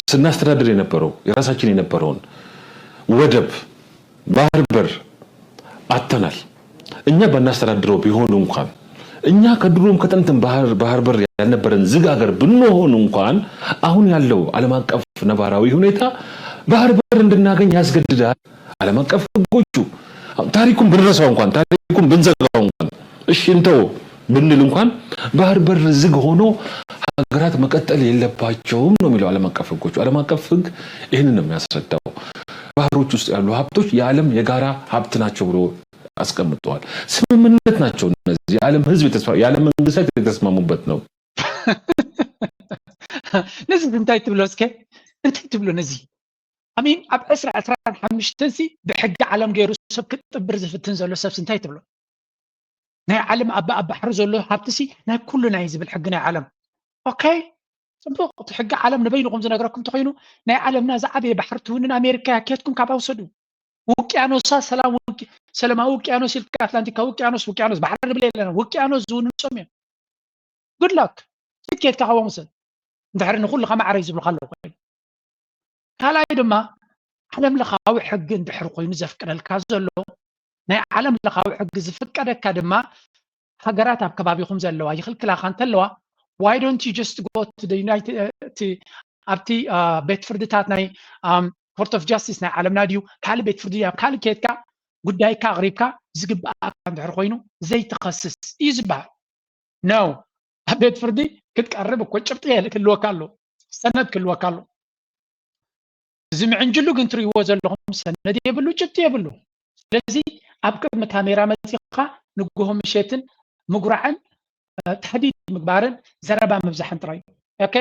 ስናስተዳድር የነበረው የራሳችን የነበረውን ወደብ ባህር በር አጥተናል። እኛ ባናስተዳድረው ቢሆን እንኳን እኛ ከድሮም ከጥንትም ባህር ባህር በር ያልነበረን ዝግ ሀገር ብንሆን እንኳን አሁን ያለው ዓለም አቀፍ ነባራዊ ሁኔታ ባህር በር እንድናገኝ ያስገድዳል። ዓለም አቀፍ ህጎቹ ታሪኩን ብንረሳው እንኳን ታሪኩን ብንዘጋው እንኳን እሺ እንተው ብንል እንኳን ባህር በር ዝግ ሆኖ ሀገራት መቀጠል የለባቸውም ነው የሚለው ዓለም አቀፍ ህጎቹ። ዓለም አቀፍ ህግ ይህንን ነው የሚያስረዳው። ባህሮች ውስጥ ያሉ ሀብቶች የዓለም የጋራ ሀብት ናቸው ብሎ አስቀምጠዋል። ስምምነት ናቸው እነዚህ። የዓለም ህዝብ የተስማ የዓለም መንግስታት የተስማሙበት ነው። ነዚ እንታይ ትብሎ እስከ እንታይ ትብሎ ነዚ አሚን ኣብ ዕስራ ዕስራን ሓሙሽተን ሲ ብሕጊ ዓለም ገይሩ ሰብ ክጥብር ዝፍትን ዘሎ ሰብሲ እንታይ ትብሎ? ናይ ዓለም ኣብ ኣብ ባሕሪ ዘሎ ሃብትሲ ናይ ኩሉ ናይ ዝብል ሕጊ ናይ ዓለም ኦኬ። ፅቡቅ እቲ ሕጊ ዓለም ንበይንኹም ዝነግረኩም እንተኮይኑ ናይ ዓለምና ዝዓበየ ባሕሪ ትውንን ኣሜሪካ እያ። ኬድኩም ካብ ኣውሰዱ ውቅያኖሳ ሰላም ውቅ- ሰላማዊ ውቅያኖስ ኢልካ ኣትላንቲካ ውቅያኖስ ውቅያኖስ ባሕሪ ንብል የለና ውቅያኖስ ዝውንኑ ሶም እዮም። ጉድ ላክ ኬድካ ካብኦም ውሰድ። እንድሕሪ ንኩሉ ከማዕረ እዩ ዝብልካ ኣለዉ ኮይኑ ካልኣይ ድማ ዓለም ለኻዊ ሕጊ እንድሕር ኮይኑ ዘፍቅደልካ ዘሎ ናይ ዓለም ለኻዊ ሕጊ ዝፍቀደካ ድማ ሃገራት ኣብ ከባቢኹም ዘለዋ ይኽልክላኻ እንተለዋ why don't you just go to the United ኣብቲ ቤት ፍርድታት ናይ Court of Justice ናይ ዓለምና ድዩ ካልእ ቤት ፍርዲ ኣብ ካልእ ኬድካ ጉዳይካ ኣቕሪብካ ዝግብኣካ እንድሕር ኮይኑ ዘይትኸስስ እዩ ዝበሃል። ነው ኣብ ቤት ፍርዲ ክትቀርብ እኮ ጭብጢ ክህልወካ ኣሎ፣ ሰነድ ክህልወካ ኣሎ። እዚ ምዕንጅሉ ግን ትርእይዎ ዘለኹም ሰነድ የብሉ፣ ጭብጢ የብሉ። ስለዚ ኣብ ቅድሚ ካሜራ መፂኻ ንግሆ ምሸትን ምጉራዕን ታህዲድ ምግባርን ዘረባ ምብዛሕን ጥራይ እዩ። ኦኬ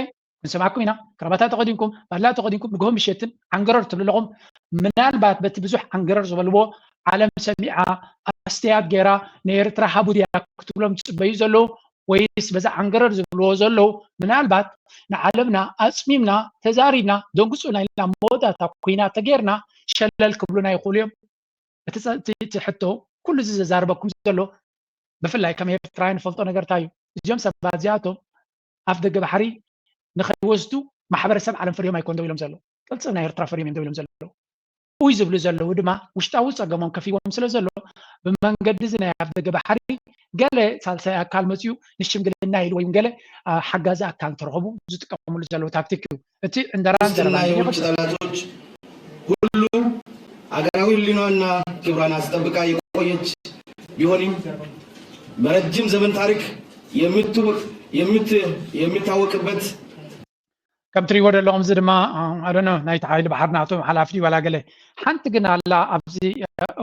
ክንሰማዕኩም ኢና። ክራባታ ተኸዲንኩም፣ ባላ ተኸዲንኩም ንግሆ ምሸትን ዓንገረር ትብሉ ኣለኹም። ምናልባት በቲ ብዙሕ ዓንገረር ዝበልዎ ዓለም ሰሚዓ ኣስተያየት ገይራ ንኤርትራ ሃቡ ድያ ክትብሎም ዝፅበዩ ዘለዉ ወይስ በዛ ዓንገረር ዝብልዎ ዘለዉ ምናልባት ንዓለምና ኣፅሚምና ተዛሪብና ደንግፁና ኢልና መወዳእታ ኩናት ተገይርና ሸለል ክብሉና ይኽእሉ እዮም። እቲ ሕቶ ኩሉ እዚ ዘዛርበኩም ዘሎ ብፍላይ ከም ኤርትራውያን ንፈልጦ ነገር እንታይ እዩ? እዚኦም ሰባት እዚኣቶም ኣፍ ደገ ባሕሪ ንኸይወስዱ ማሕበረሰብ ዓለም ፈርዮም ኣይኮን ደው ኢሎም ዘለዉ። ቅልፅም ናይ ኤርትራ ፈርዮም እዮም ደው ኢሎም ዘለዉ። ውይ ዝብሉ ዘለዉ ድማ ውሽጣዊ ፀገሞም ከፊዎም ስለ ዘሎ ብመንገዲ እዚ ናይ ኣፍ ደገ ባሕሪ ገለ ሳልሳይ ኣካል መፅኡ ንሽምግልና ኢሉ ወይም ገለ ሓጋዚ ኣካል እንተረኸቡ ዝጥቀምሉ ዘለዉ ታክቲክ እዩ። እቲ ዕንደራን ውስጥና የውጭ ጠላቶች ሁሉ አገራዊ ህሊናና ክብሯን አስጠብቃ የቆየች ቢሆንም በረጅም ዘመን ታሪክ የሚታወቅበት ከም ትሪእዎ ዘለኹም እዚ ድማ ኣደኖ ናይቲ ሓይሊ ባሕሪ ናቶም ሓላፊ ድዩ ዋላ ገለ ሓንቲ ግን ኣላ ኣብዚ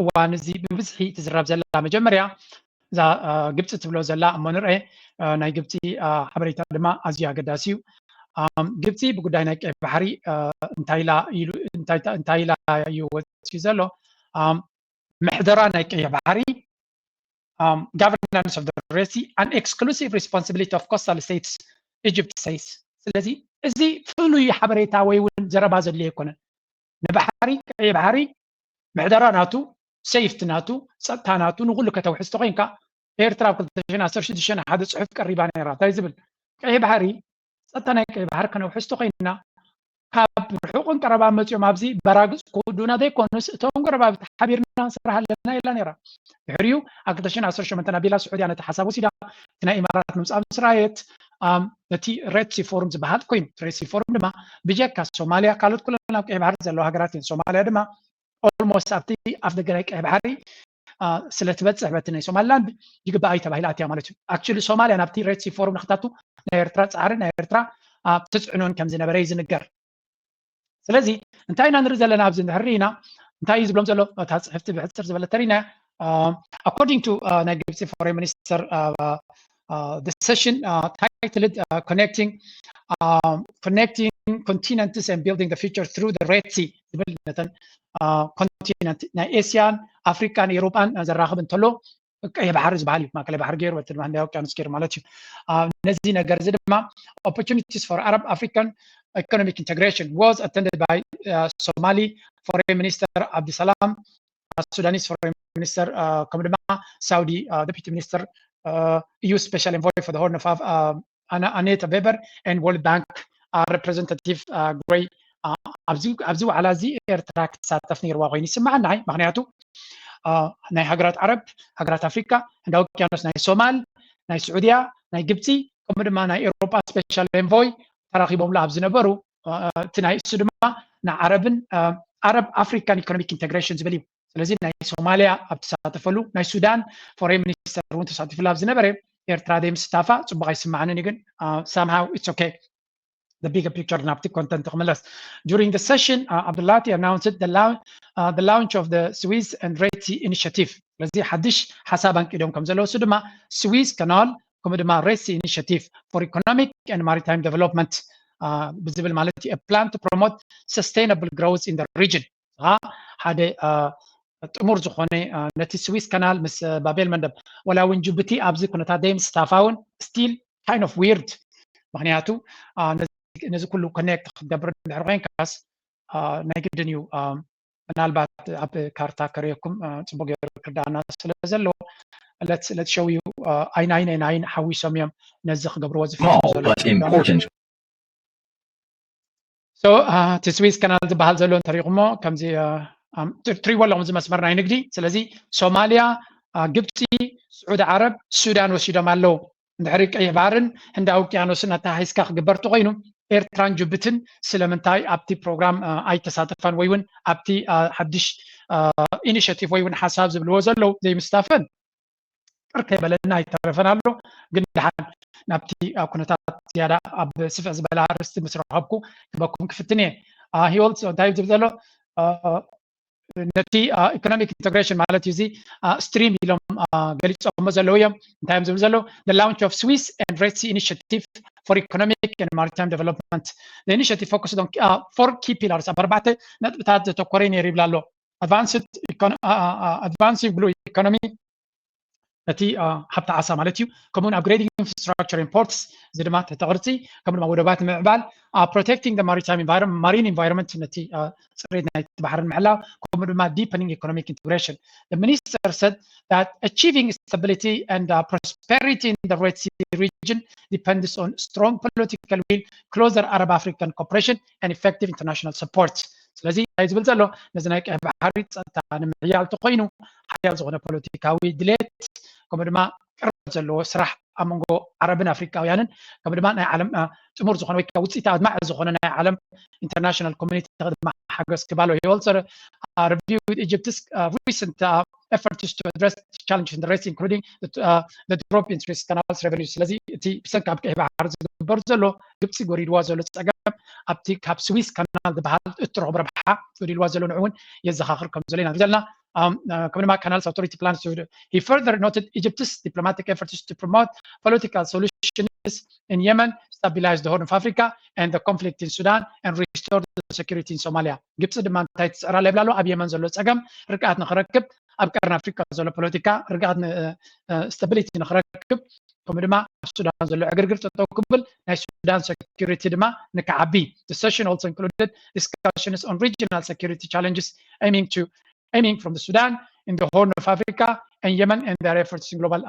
እዋን እዚ ብብዝሒ ትዝረብ ዘላ መጀመርያ እዛ ግብፂ ትብሎ ዘላ እሞ ንርአ ናይ ግብፂ ሓበሬታ ድማ ኣዝዩ ኣገዳሲ እዩ። ግብፂ ብጉዳይ ናይ ቀይ ባሕሪ እንታይ ኢላ ኢሉ እንታይ ኢላ እዩ ወፂኡ ዘሎ ምሕደራ ናይ ቀይ ባሕሪ governance of the Red Sea an exclusive responsibility of coastal states Egypt says። ስለዚ እዚ ፍሉይ ሓበሬታ ወይ እውን ዘረባ ዘድልዮ ኣይኮነን። ንባሕሪ ቀይ ባሕሪ ምሕደራ ናቱ፣ ሴፍቲ ናቱ፣ ፀጥታ ናቱ ንኩሉ ከተውሕስ ተኮይንካ ኤርትራ ኣብ ክልተ ሽሕን ዓሰርተ ሽዱሽተን ሓደ ፅሑፍ ቀሪባ ነይራ። እንታይ ዝብል ቀይ ባሕሪ ፀጥታ ናይ ቀይ ባሕሪ ከነውሕስ ተኮይንና ካብ ርሑቅን ቀረባ መፂኦም ኣብዚ በራግፅ ክውዱና ዘይኮኑስ እቶም ጎረባብቲ ሓቢርና ንሰርሕ ኣለና ኢላ ነይራ። ድሕሪኡ ኣብ ክልተ ሽሕን ዓሰርተ ሸሞንተን ኣቢላ ስዑድያ ነቲ ሓሳብ ወሲዳ እቲ ናይ ኢማራት ምምፃእ ምስ ረኣየት ነቲ ሬድ ሲ ፎሩም ዝበሃል ኮይኑ ሬድ ሲ ፎሩም ድማ ብጀካ ሶማልያ ካልኦት ኩለን ኣብ ቀይ ባሕሪ ዘለዋ ሃገራት እየን። ሶማልያ ድማ almost ኣብቲ ኣፍ ደገ ናይ ቀይ ባሕሪ ስለ ትበፅሕ በቲ ናይ ሶማሊላንድ ይግባኣ እዩ ተባሂላ ኣትያ ማለት እዩ። Actually ሶማልያ ናብቲ ሬድ ሲ ፎሩም ንክታቱ ናይ ኤርትራ ፃዕሪ ናይ ኤርትራ ተፅዕኖን ከም ዝነበረ እዩ ዝንገር። ስለዚ እንታይ ኢና ንርኢ ዘለና ኣብዚ እንድሕር ርኢና እንታይ እዩ ዝብሎም ዘሎ እታ ፅሕፍቲ ብሕፅር ዝበለ ተሪና according to ናይ ግብፂ foreign minister the session titled connecting connecting continents and building the future through the Red Sea ዝብል ነተን ኮንቲነንት ናይ ኤስያን ኣፍሪካን ኤሮጳን ዘራኽብ እንተሎ ቀይ ባሕሪ ዝበሃል እዩ። ማእከላይ ባሕሪ ገይሩ በቲ ድማ ህንዳይ ውቅያኖስ ገይሩ ማለት እዩ። ነዚ ነገር እዚ ድማ opportunities for Arab African economic integration was attended by Somali foreign minister Abdulsalam Sudanese foreign minister ከምኡ ድማ ሳውዲ deputy minister EU special envoy for the Horn of Aneta Weber and World Bank representative Gray ኣብዚ ዋዕላ እዚ ኤርትራ ክትሳተፍ ነይርዋ ኮይኑ ይስማዓናይ። ምክንያቱ ናይ ሃገራት ዓረብ፣ ሃገራት ኣፍሪካ፣ ህንዳዊ ውቅያኖስ፣ ናይ ሶማል፣ ናይ ስዑድያ፣ ናይ ግብፂ፣ ከምኡ ድማ ናይ ኤሮጳ ስፔሻል ኤንቮይ ተራኪቦምሉ ኣብ ዝነበሩ፣ እቲ ናይ እሱ ድማ ንዓረብን ኣረብ ኣፍሪካን ኢኮኖሚክ ኢንቴግሬሽን ዝብል እዩ። ስለዚ ናይ ሶማሊያ ኣብ ተሳተፈሉ፣ ናይ ሱዳን ፎሬን ሚኒስተር እውን ተሳቲፉሉ ኣብ ዝነበረ፣ ኤርትራ ደይ ምስታፋ ፅቡቅ ኣይስማዓንን እዩ። ግን somehow it's okay። The bigger picture ናብቲ ኮንተንት ክምለስ። During the session, Abdulati announced the launch of the Suez and Red Sea Initiative. ስለዚ ሓድሽ ሓሳብ ኣንቂዶም ከም ዘለዉ፣ እሱ ድማ ስዊዝ ካናል ከምኡ ድማ Red Sea Initiative for Economic and Maritime Development ብዝብል ማለት እዩ፣ plan to promote sustainable growth in the region። ሓደ ጥሙር ዝኾነ፣ ነቲ ስዊዝ ካናል ምስ ባቤል መንደብ፣ ወላ እውን ጅቡቲ ኣብዚ ኩነታት ደይ ምስታፋ እውን still kind of weird። ምክንያቱ ነዚ ኩሉ ኮኔክት ክትገብር እንድሕር ኮይንካስ ናይ ግድን እዩ። ምናልባት ኣብ ካርታ ከርእየኩም ፅቡቅ ገይሩ ክርዳእና ስለ ዘለዎ፣ let show you ኣይን ኣይን ሓዊሶም እዮም ነዚ ክገብርዎ ዝፍትኑ። So እቲ ስዊዝ ካናል ዝበሃል ዘሎ እንተሪእኩሞ፣ ከምዚ ትሪእዎ ኣለኹም፣ እዚ መስመር ናይ ንግዲ። ስለዚ ሶማሊያ፣ ግብፂ፣ ስዑዲ ዓረብ፣ ሱዳን ወሲዶም ኣለዉ። እንድሕሪ ቀይሕ ባህርን ህንዳዊ ውቅያኖስን ኣተሓሒዝካ ክግበር ተኮይኑ፣ ኤርትራን ጅቡትን ስለምንታይ ኣብቲ ፕሮግራም ኣይተሳተፋን ወይ እውን ኣብቲ ሓድሽ ኢኒሽቲቭ ወይ እውን ሓሳብ ዝብልዎ ዘለዉ ዘይምስታፈን ቅር ከይበለና ኣይተረፈን ኣሎ። ግን ድሓን ናብቲ ኩነታት ዝያዳ ኣብ ስፍሕ ዝበለ ኣርእስቲ ምስ ረኸብኩ ክበኩም ክፍትን እየ። ሂወልት እንታይ ዝብል ዘሎ ነቲ ኢኮኖሚክ ኢንተግሬሽን ማለት እዩ፣ እዚ ስትሪም ኢሎም ገሊፆሞ ዘለዉ እዮም። እንታይ እዮም ዝብሉ ዘለዉ? The launch of Swiss and Red Sea Initiative for Economic and Maritime Development. The initiative focused on four key pillars. ኣብ ኣርባዕተ ነጥብታት ዘተኮረ ነይሩ ይብል ኣሎ። Advancing blue economy፣ ነቲ ሃብቲ ዓሳ ማለት እዩ። ከምኡውን upgrading infrastructure in ports፣ እዚ ድማ ትሕተ ቅርፂ፣ ከምኡ ድማ ወደባት ንምዕባል፣ protecting the maritime environment፣ marine environment፣ ነቲ ፅሬት ናይቲ ባሕሪ ንምሕላው፣ ከምኡ ድማ deepening economic integration። The minister said that achieving stability and prosperity in the Red Sea region depends on strong political will, closer Arab-African cooperation, and effective international support። ስለዚ እንታይ ዝብል ዘሎ፣ ነዚ ናይ ቀይሕ ባሕሪ ፀጥታ ንምሕያል ተኮይኑ ሓያል ዝኾነ ፖለቲካዊ ድሌት፣ ከምኡ ድማ ቅርበት ዘለዎ ስራሕ ኣብ መንጎ ዓረብን ኣፍሪካውያንን፣ ከምኡ ድማ ናይ ዓለም ጥሙር ዝኾነ ወይ ከዓ ውፅኢት ኣድማዒ ዝኾነ ናይ ዓለም ኢንተርናሽናል ኮሚኒቲ ድማ ሓገዝ ክባሎ ይወልፀር። Review Egypt's recent efforts to address challenges in the Red Sea, including the drop in Suez Canal's revenues. ስለዚ እቲ ብሰንኪ ኣብ ቀይሕ ባሕሪ ዝግበር ዘሎ ግብፂ ጎሪድዋ ዘሎ ፀገም ኣብቲ ካብ ስዊዝ ካናል ዝበሃል እትረኽቦ ረብሓ ጎዲልዋ ዘሎ ንዑ እውን የዘኻኽር ከም ዘሎ ኢና ዘለና። ከምኡ ድማ Canals Authority plans to, he further noted Egypt's diplomatic efforts to promote political solutions in Yemen, stabilize the Horn of Africa and the conflict in Sudan, and restore the security in Somalia. ግብፂ ድማ እንታይ ትፅዕር ኣላ ይብላ ኣሎ? ኣብ የመን ዘሎ ፀገም ርግኣት ንክረክብ፣ ኣብ ቀርኒ ኣፍሪካ ዘሎ ፖለቲካ ርግኣት፣ ስታቢሊቲ ንክረክብ፣ ከምኡ ድማ ኣብ ሱዳን ዘሎ ዕግርግር ጠጠው ክብል፣ ናይ ሱዳን ሴኩሪቲ ድማ ንክዓቢ። The session also included discussions on regional security challenges aiming to aiming from the Sudan in the Horn of Africa and Yemen and their efforts in global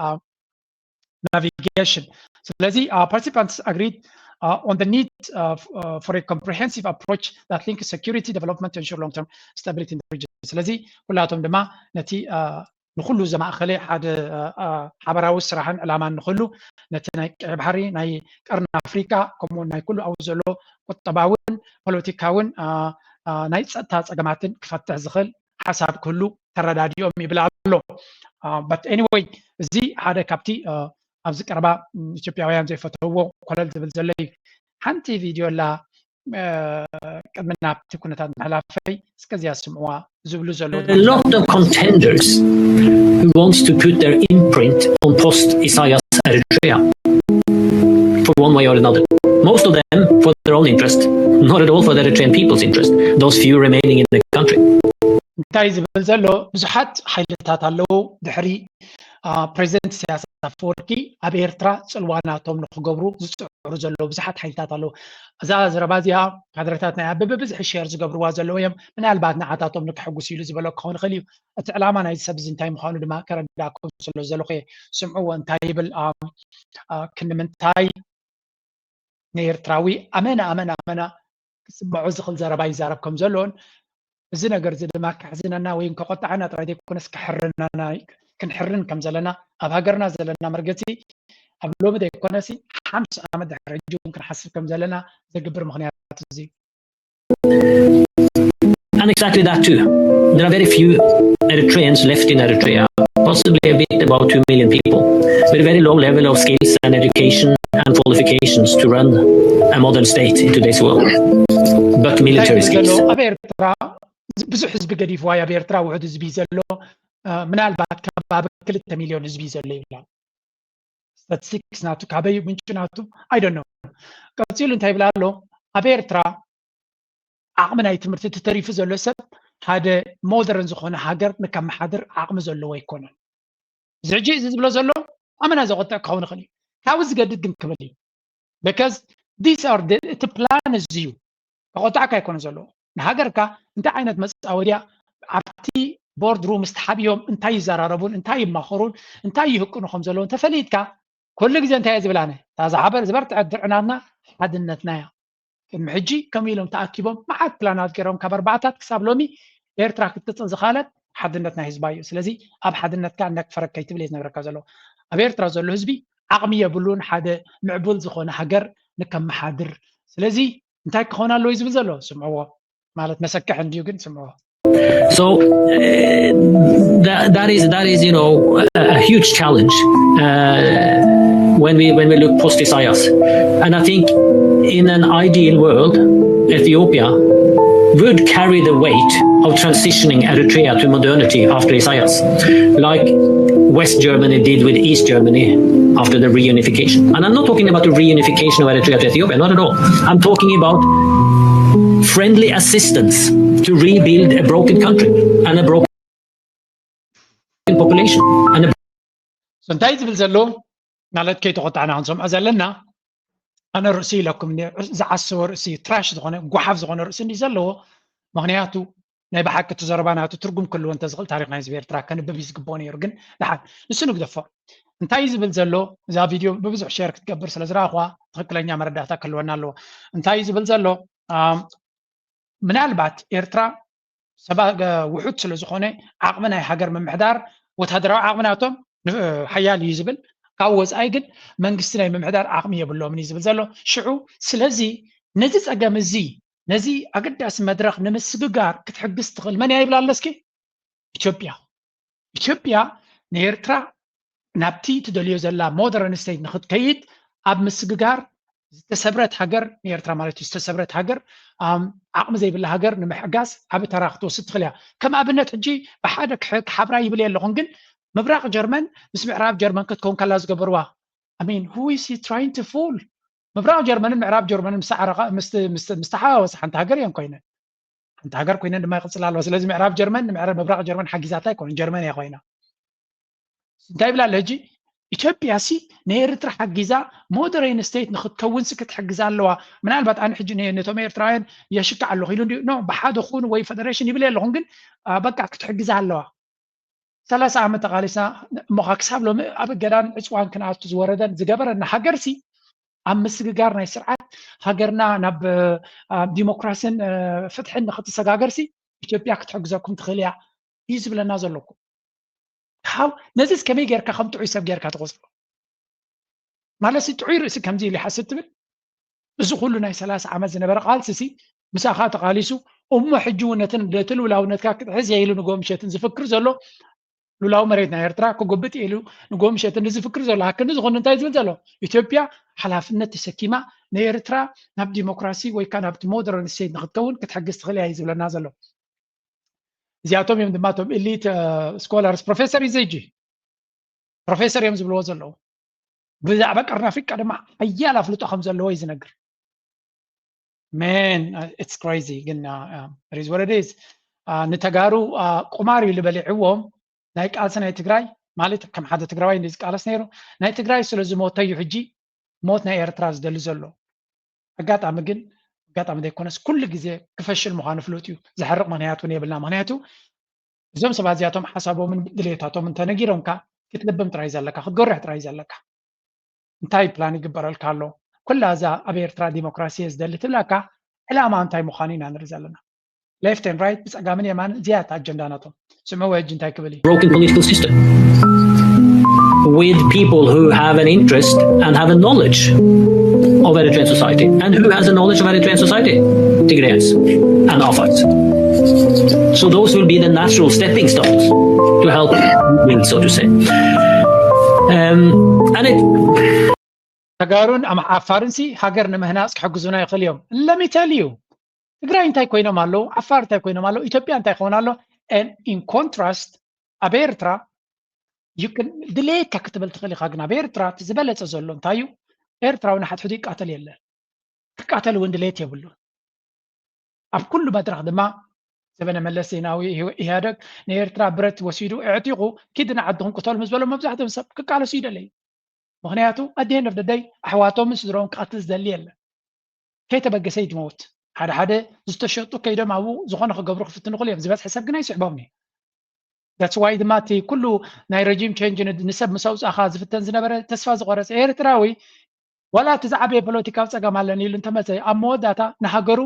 navigation. ስለዚ participants agreed on the need for a comprehensive approach that links security development to ensure long-term stability in the region. ስለዚ ኩላቶም ድማ ነቲ ንኩሉ ዘማእኸለ ሓደ ሓበራዊ ስራሕን ዕላማን ንክህሉ፣ ነቲ ናይ ቀይሕ ባሕሪ፣ ናይ ቀርኒ ኣፍሪካ፣ ከምኡውን ናይ ኩሉ ኣብኡ ዘሎ ቁጠባውን ፖለቲካውን ናይ ፀጥታ ፀገማትን ክፈትሕ ዝኽእል ሓሳብ ክህሉ ተረዳዲኦም ይብል ኣሎ። But anyway፣ እዚ ሓደ ካብቲ ኣብዚ ቀረባ ኢትዮጵያውያን ዘይፈተውዎ ኮለል ዝብል ዘሎ እዩ። ሓንቲ ቪድዮ ኣላ፣ ቅድሚ ናብቲ ኩነታት ምሕላፈይ እስከዚያ ስምዕዋ ዝብሉ ዘለዉ። A lot of contenders who wants to put their imprint on post Isaias Eritrea for one way or another. Most of them for their own interest, not at all for the Eritrean people's interest, those few remaining in the country. እንታይ ዝብል ዘሎ፣ ብዙሓት ሓይልታት ኣለዉ ድሕሪ ፕሬዚደንት ኢሳያስ ኣፈወርቂ ኣብ ኤርትራ ጽልዋ ናቶም ንክገብሩ ዝጽዕሩ ዘለዉ ብዙሓት ሓይልታት ኣለዉ። እዛ ዘረባ እዚኣ ካድረታት ናይ ኣበበ ብዝሒ ሸር ዝገብርዋ ዘለዉ እዮም። ምናልባት ንዓታቶም ንክሕጉስ ኢሉ ዝበሎ ክኸውን ይኽእል እዩ። እቲ ዕላማ ናይዚ ሰብ እዚ እንታይ ምዃኑ ድማ ከረዳእኩም ስለ ዘለኹ እየ። ስምዕዎ እንታይ ይብል፣ ክንምንታይ ንኤርትራዊ ኣመና ኣመና ኣመና ክስምዖ ዝኽእል ዘረባ ይዛረብ ከም ዘሎን፣ እዚ ነገር እዚ ድማ ከሕዝነና ወይ ከቆጣዓና ጥራይ ዘይኮነስ ከሕርነና፣ ክንሕርን ከም ዘለና፣ ኣብ ሃገርና ዘለና መርገጺ ኣብ ሎሚ ዘይኮነሲ ሓምሳ ዓመት ድሕሪ ሕጂ እውን ክንሓስብ ከም ዘለና ዘግብር ምኽንያት እዚ እዩ። And exactly that too. There are very few Eritreans left in Eritrea, possibly a bit about two million people, with a very low level of skills and education and qualifications to run a modern state in today's world, but military skills. ኣብ ኤርትራ ብዙሕ ህዝቢ ገዲፍዋ፣ ኣብ ኤርትራ ውሑድ ህዝቢ ዘሎ፣ ምናልባት ከባቢ ክልተ ሚልዮን ህዝቢ ዘሎ ይብላ። ስታቲስቲክስ ናቱ ካበይ ምንጩ ናቱ ኣይደኖ። ቀፂሉ እንታይ ይብላ ኣሎ? ኣብ ኤርትራ ዓቕሚ ናይ ትምህርቲ ተተሪፉ ዘሎ ሰብ ሓደ ሞደርን ዝኾነ ሃገር ንከመሓድር ዓቕሚ ዘለዎ ኣይኮነን። እዚ ሕጂ እዚ ዝብሎ ዘሎ ኣመና ዘቆጥዕ ክኸውን ይኽእል እዩ። ካብኡ ዝገድድ ግን ክብል እዩ። Because these are the፣ እቲ ፕላን እዚ እዩ። ከቆጣዕካ ኣይኮነ ዘለዎ። ንሃገርካ እንታይ ዓይነት መፃወድያ ኣብቲ ቦርድ ሩም ምስ ተሓቢኦም እንታይ ይዘራረቡን እንታይ ይማኸሩን እንታይ ይህቅኑ ከም ዘለውን ተፈሊጥካ ኩሉ ግዜ እንታይ እየ ዝብል ኣነ? እታ ዝሓበር ዝበርትዐት ድርዕናትና ሓድነትና እያ። ቅድሚ ሕጂ ከምኡ ኢሎም ተኣኪቦም መዓት ፕላናት ገይሮም ካብ ኣርባዕታት ክሳብ ሎሚ ኤርትራ ክትጥን ዝኻለት ሓድነት ናይ ህዝባ እዩ። ስለዚ ኣብ ሓድነትካ እንዳክፈረካ ይትብል እየ ዝነግረካ ዘሎ። ኣብ ኤርትራ ዘሎ ህዝቢ ዓቕሚ የብሉን ሓደ ምዕቡል ዝኾነ ሃገር ንከመሓድር። ስለዚ እንታይ ክኸውን ኣለዎ ዝብል ዘሎ ስምዕዎ። ማለት መሰክሕ እንድዩ ግን ስምዕዎ። So uh, that, that is that is you know a huge challenge uh, when we when we look post Isaias, and I think in an ideal world, Ethiopia would carry the weight of transitioning Eritrea to modernity after Isaias, like West Germany did with East Germany after the reunification. And I'm not talking about the reunification of Eritrea to Ethiopia, not at all. I'm talking about friendly assistance to rebuild a broken country and a broken population and a እንታይ ዝብል ዘሎ ማለት ከይተቆጣዕና ክንሰምዖ ዘለና፣ ኣነ ርእሲ ኢለኩም ዝዓሰወ ርእሲ፣ ትራሽ ዝኾነ ጓሓፍ ዝኾነ ርእሲ እንዲ ዘለዎ። ምክንያቱ ናይ ብሓቂ እቲ ዘረባ ናቱ ትርጉም ክህልዎ እንተዝኽእል ታሪክ ናይ ህዝቢ ኤርትራ ከንብብ እዩ ዝግብኦ ነይሩ። ግን ደሓን ንሱ ንግደፎ። እንታይ እዩ ዝብል ዘሎ? እዛ ቪድዮ ብብዙሕ ሸር ክትገብር ስለ ዝረኣኹዋ ትኽክለኛ መረዳእታ ክህልወና ኣለዎ። እንታይ እዩ ዝብል ዘሎ? ምናልባት ኤርትራ ሰባ ውሑድ ስለ ዝኾነ ዓቕሚ ናይ ሃገር ምምሕዳር ወታደራዊ ዓቕሚ ናቶም ሓያል እዩ ዝብል፣ ካብ ወፃኢ ግን መንግስቲ ናይ ምምሕዳር ዓቕሚ የብሎምን እዩ ዝብል ዘሎ። ሽዑ ስለዚ ነዚ ፀገም እዚ ነዚ ኣገዳሲ መድረኽ ንምስግጋር ክትሕግዝ ትኽእል መን እያ ይብላ ኣለስኪ? ኢትዮጵያ። ኢትዮጵያ ንኤርትራ ናብቲ ትደልዮ ዘላ ሞደርን ስቴት ንክትከይድ ኣብ ምስግጋር ዝተሰብረት ሃገር ንኤርትራ ማለት እዩ። ዝተሰብረት ሃገር ዓቕሚ ዘይብላ ሃገር ንምሕጋዝ ዓቢ ተራ ክትወስድ ትኽእል እያ። ከም ኣብነት ሕጂ ብሓደ ክሓብራ ይብል ኣለኹን ግን ምብራቕ ጀርመን ምስ ምዕራብ ጀርመን ክትከውን ከላ ዝገበርዋ I mean who is he trying to fool? ምብራቕ ጀርመንን ምዕራብ ጀርመንን ምስ ተሓዋወሰ ሓንቲ ሃገር እየን ኮይነን ሓንቲ ሃገር ኮይነን ድማ ይቕፅላ ኣለዋ። ስለዚ ምዕራብ ጀርመን ምብራቕ ጀርመን ሓጊዛታ ኣይኮነን ጀርመን እያ ኮይና። እንታይ ይብላ ኣሎ ሕጂ? ኢትዮጵያ ሲ ንኤርትራ ሓጊዛ ሞደሬን ስቴት ንክትከውን ሲ ክትሕግዛ ኣለዋ። ምናልባት ኣነ ሕጂ ነቶም ኤርትራውያን የሽካዕ ኣለኹ ኢሉ እንዲዩ ኖ ብሓደ ኩን ወይ ፈደሬሽን ይብል ኣለኹን ግን በቃ ክትሕግዛ ኣለዋ። ሰላሳ ዓመት ተቓሊስና እሞኻ ክሳብ ሎሚ ኣብ እገዳን ዕፅዋን ክንኣቱ ዝወረደን ዝገበረና ሃገር ሲ ኣብ ምስግጋር ናይ ስርዓት ሃገርና ናብ ዲሞክራሲን ፍትሕን ንክትሰጋገር ሲ ኢትዮጵያ ክትሕግዘኩም ትኽእል እያ እዩ ዝብለና ዘለኩ። ሓው ነዚስ ከመይ ጌርካ ከም ጥዑይ ሰብ ጌርካ ትቆፅሮ? ማለት ጥዑይ ርእሲ ከምዚ ኢሉ ይሓስብ ትብል? እዚ ኩሉ ናይ ሰላሳ ዓመት ዝነበረ ቃልሲ ሲ ምሳኻ ተቓሊሱ እሞ ሕጂ እውን ነቲ ልኡላውነትካ ክትሕዝ እየ ኢሉ ንጎ ምሸትን ዝፍክር ዘሎ ልኡላዊ መሬት ናይ ኤርትራ ክጉብጥ ኢሉ ንጎ ምሸትን ዝፍክር ዘሎ ሃክኒ ዝኾነ እንታይ ዝብል ዘሎ ኢትዮጵያ ሓላፍነት ተሰኪማ ንኤርትራ ናብ ዲሞክራሲ ወይ ከዓ ናብቲ ሞደርን ስቴት ንክትከውን ክትሕግዝ ትኽእል እያ እዩ ዝብለና ዘሎ። እዚኣቶም እዮም ድማ እቶም ኢሊት ስኮላርስ ፕሮፌሰር እዩ ዘጂ ፕሮፌሰር እዮም ዝብልዎ ዘለዉ። ብዛዕባ ቀርኒ ኣፍሪቃ ድማ ሓያል ኣፍልጦ ከም ዘለዎ እዩ ዝነግር። Man, it's crazy ግን is what it is። ንተጋሩ ቁማር እዩ ዝበሊዕዎም ናይ ቃልሲ ናይ ትግራይ ማለት ከም ሓደ ትግራዋይ እንዲ ዝቃለስ ነይሩ ናይ ትግራይ ስለ ዝሞተ እዩ ሕጂ ሞት ናይ ኤርትራ ዝደሊ ዘሎ። ኣጋጣሚ ግን ኣጋጣሚ ዘይኮነስ ኩሉ ግዜ ክፈሽል ምዃኑ ፍሉጥ እዩ። ዝሕርቕ ምክንያት እውን የብልና። ምክንያቱ እዞም ሰባት እዚኣቶም ሓሳቦምን ድሌታቶም እንተነጊሮምካ ክትልብም ጥራይ ዘለካ ክትጎርሕ ጥራይ ዘለካ እንታይ ፕላን ይግበረልካ ኣሎ? ኩላ እዛ ኣብ ኤርትራ ዲሞክራሲ እየ ዝደሊ ትብለካ ዕላማ እንታይ ምዃኑ ኢና ንርኢ ዘለና። Left and right፣ ብጸጋምን የማን፣ እዚኣ እታ ኣጀንዳ ናቶም። ስምዕዎ ሕጂ እንታይ ክብል እዩ። Broken political system with people who have an interest and have a knowledge of Eritrean society. And who has a knowledge of Eritrean society? Tigrayans and Afars. So those will be the natural stepping stones to help build, so to say. Um, and it ተጋሩን ዓፋርን ሲ ሃገር ንምህናፅ ክሕግዙና ይኽእል እዮም። Let me tell you፣ ትግራይ እንታይ ኮይኖም ኣለዉ፣ ዓፋር እንታይ ኮይኖም ኣለዉ፣ ኢትዮጵያ እንታይ ክኾን ኣሎ። And in contrast፣ ኣብ ኤርትራ ድሌትካ ክትብል ትኽእል ኢኻ። ግን ኣብ ኤርትራ እቲ ዝበለፀ ዘሎ እንታይ እዩ? ኤርትራዊ ንሓድሕዱ ይቃተል የለን፣ ክቃተል እውን ድሌት የብሉን። ኣብ ኩሉ መድረኽ ድማ ዘበነ መለስ ዜናዊ ኢህወደግ ንኤርትራ ብረት ወሲዱ ኣዕጢቑ ኪድ ንዓድኹም ቅተሉ ምስ በሎም መብዛሕትኦም ሰብ ክቃለሱ ይደለዩ። ምኽንያቱ ኣደየን ኦፍ ደደይ ኣሕዋቶምን ስድሮም ክቐትል ዝደሊ የለን። ከይተበገሰ ይድመውት ሓደ ሓደ ዝተሸጡ ከይዶም ኣብኡ ዝኾነ ክገብሩ ክፍትኑ ክሉ እዮም። ዝበዝሐ ሰብ ግን ኣይስዕቦም እዩ። That's why ድማ እቲ ኩሉ ናይ ረጂም ቸንጅ ንሰብ ምስ ኣውፃእኻ ዝፍተን ዝነበረ ተስፋ ዝቆረፀ ኤርትራዊ ዋላ እቲ ዝዓበየ ፖለቲካዊ ፀገም ኣለኒ ኢሉ እንተመፀ ኣብ መወዳእታ ንሃገሩ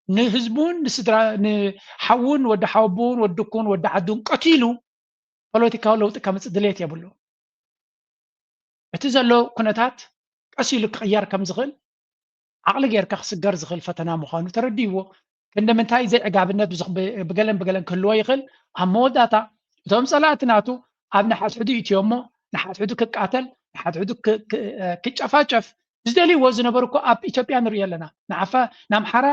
ንህዝቡን ንስድራ ንሓውን ወዲ ሓወቡን ወዲ ኩን ወዲ ዓዱን ቀቲሉ ፖለቲካዊ ለውጢ ከምፅእ ድሌት የብሉ። እቲ ዘሎ ኩነታት ቀስ ኢሉ ክቕየር ከም ዝኽእል ዓቕሊ ጌርካ ክስገር ዝኽእል ፈተና ምዃኑ ተረዲእዎ። ክንዲ ምንታይ ዘይዕጋብነት ብዝኽ- ብ- ብገለን ብገለን ክህልዎ ይኽእል። ኣብ መወዳእታ እቶም ጸላእቲ ናቱ ኣብ ንሓድሕዱ ይእትዮ እሞ ንሓድሕዱ ክቃተል ንሓድሕዱ ክ- ክ- እ፣ ክጨፋጨፍ ዝደልይዎ ዝነበሩ እኮ ኣብ ኢትዮጵያ ንሪኦ ኣለና። ንዓፋ ንኣምሓራ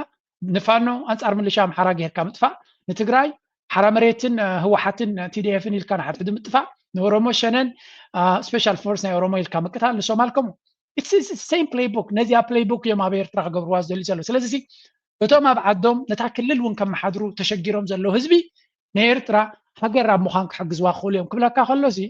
ንፋኖ ኣንጻር ምልሻ ኣምሓራ ጌርካ ምጥፋእ፣ ንትግራይ ሓራ መሬትን እ፣ ህወሓትን ቲዲኤፍን ኢልካ ንሓድሕዱ ምጥፋእ፣ ንኦሮሞ ሸነን ስፔሻል ፎርስ ናይ ኦሮሞ ኢልካ ምቅታል ንሶማል ከምኡ። It's the same playbook። ነዚኣ playbook እዮም ኣብ ኤርትራ ክገብርዋ ዝደልዩ ዘለዉ። ስለዚ እቶም ኣብ ዓዶም ነታ ክልል እውን ከመሓድሩ ተሸጊሮም ዘለዉ ህዝቢ ንኤርትራ ሃገር ኣብ ምዃን ክሕግዝዋ ክኽእሉ እዮም ክብለካ ከሎ ሲ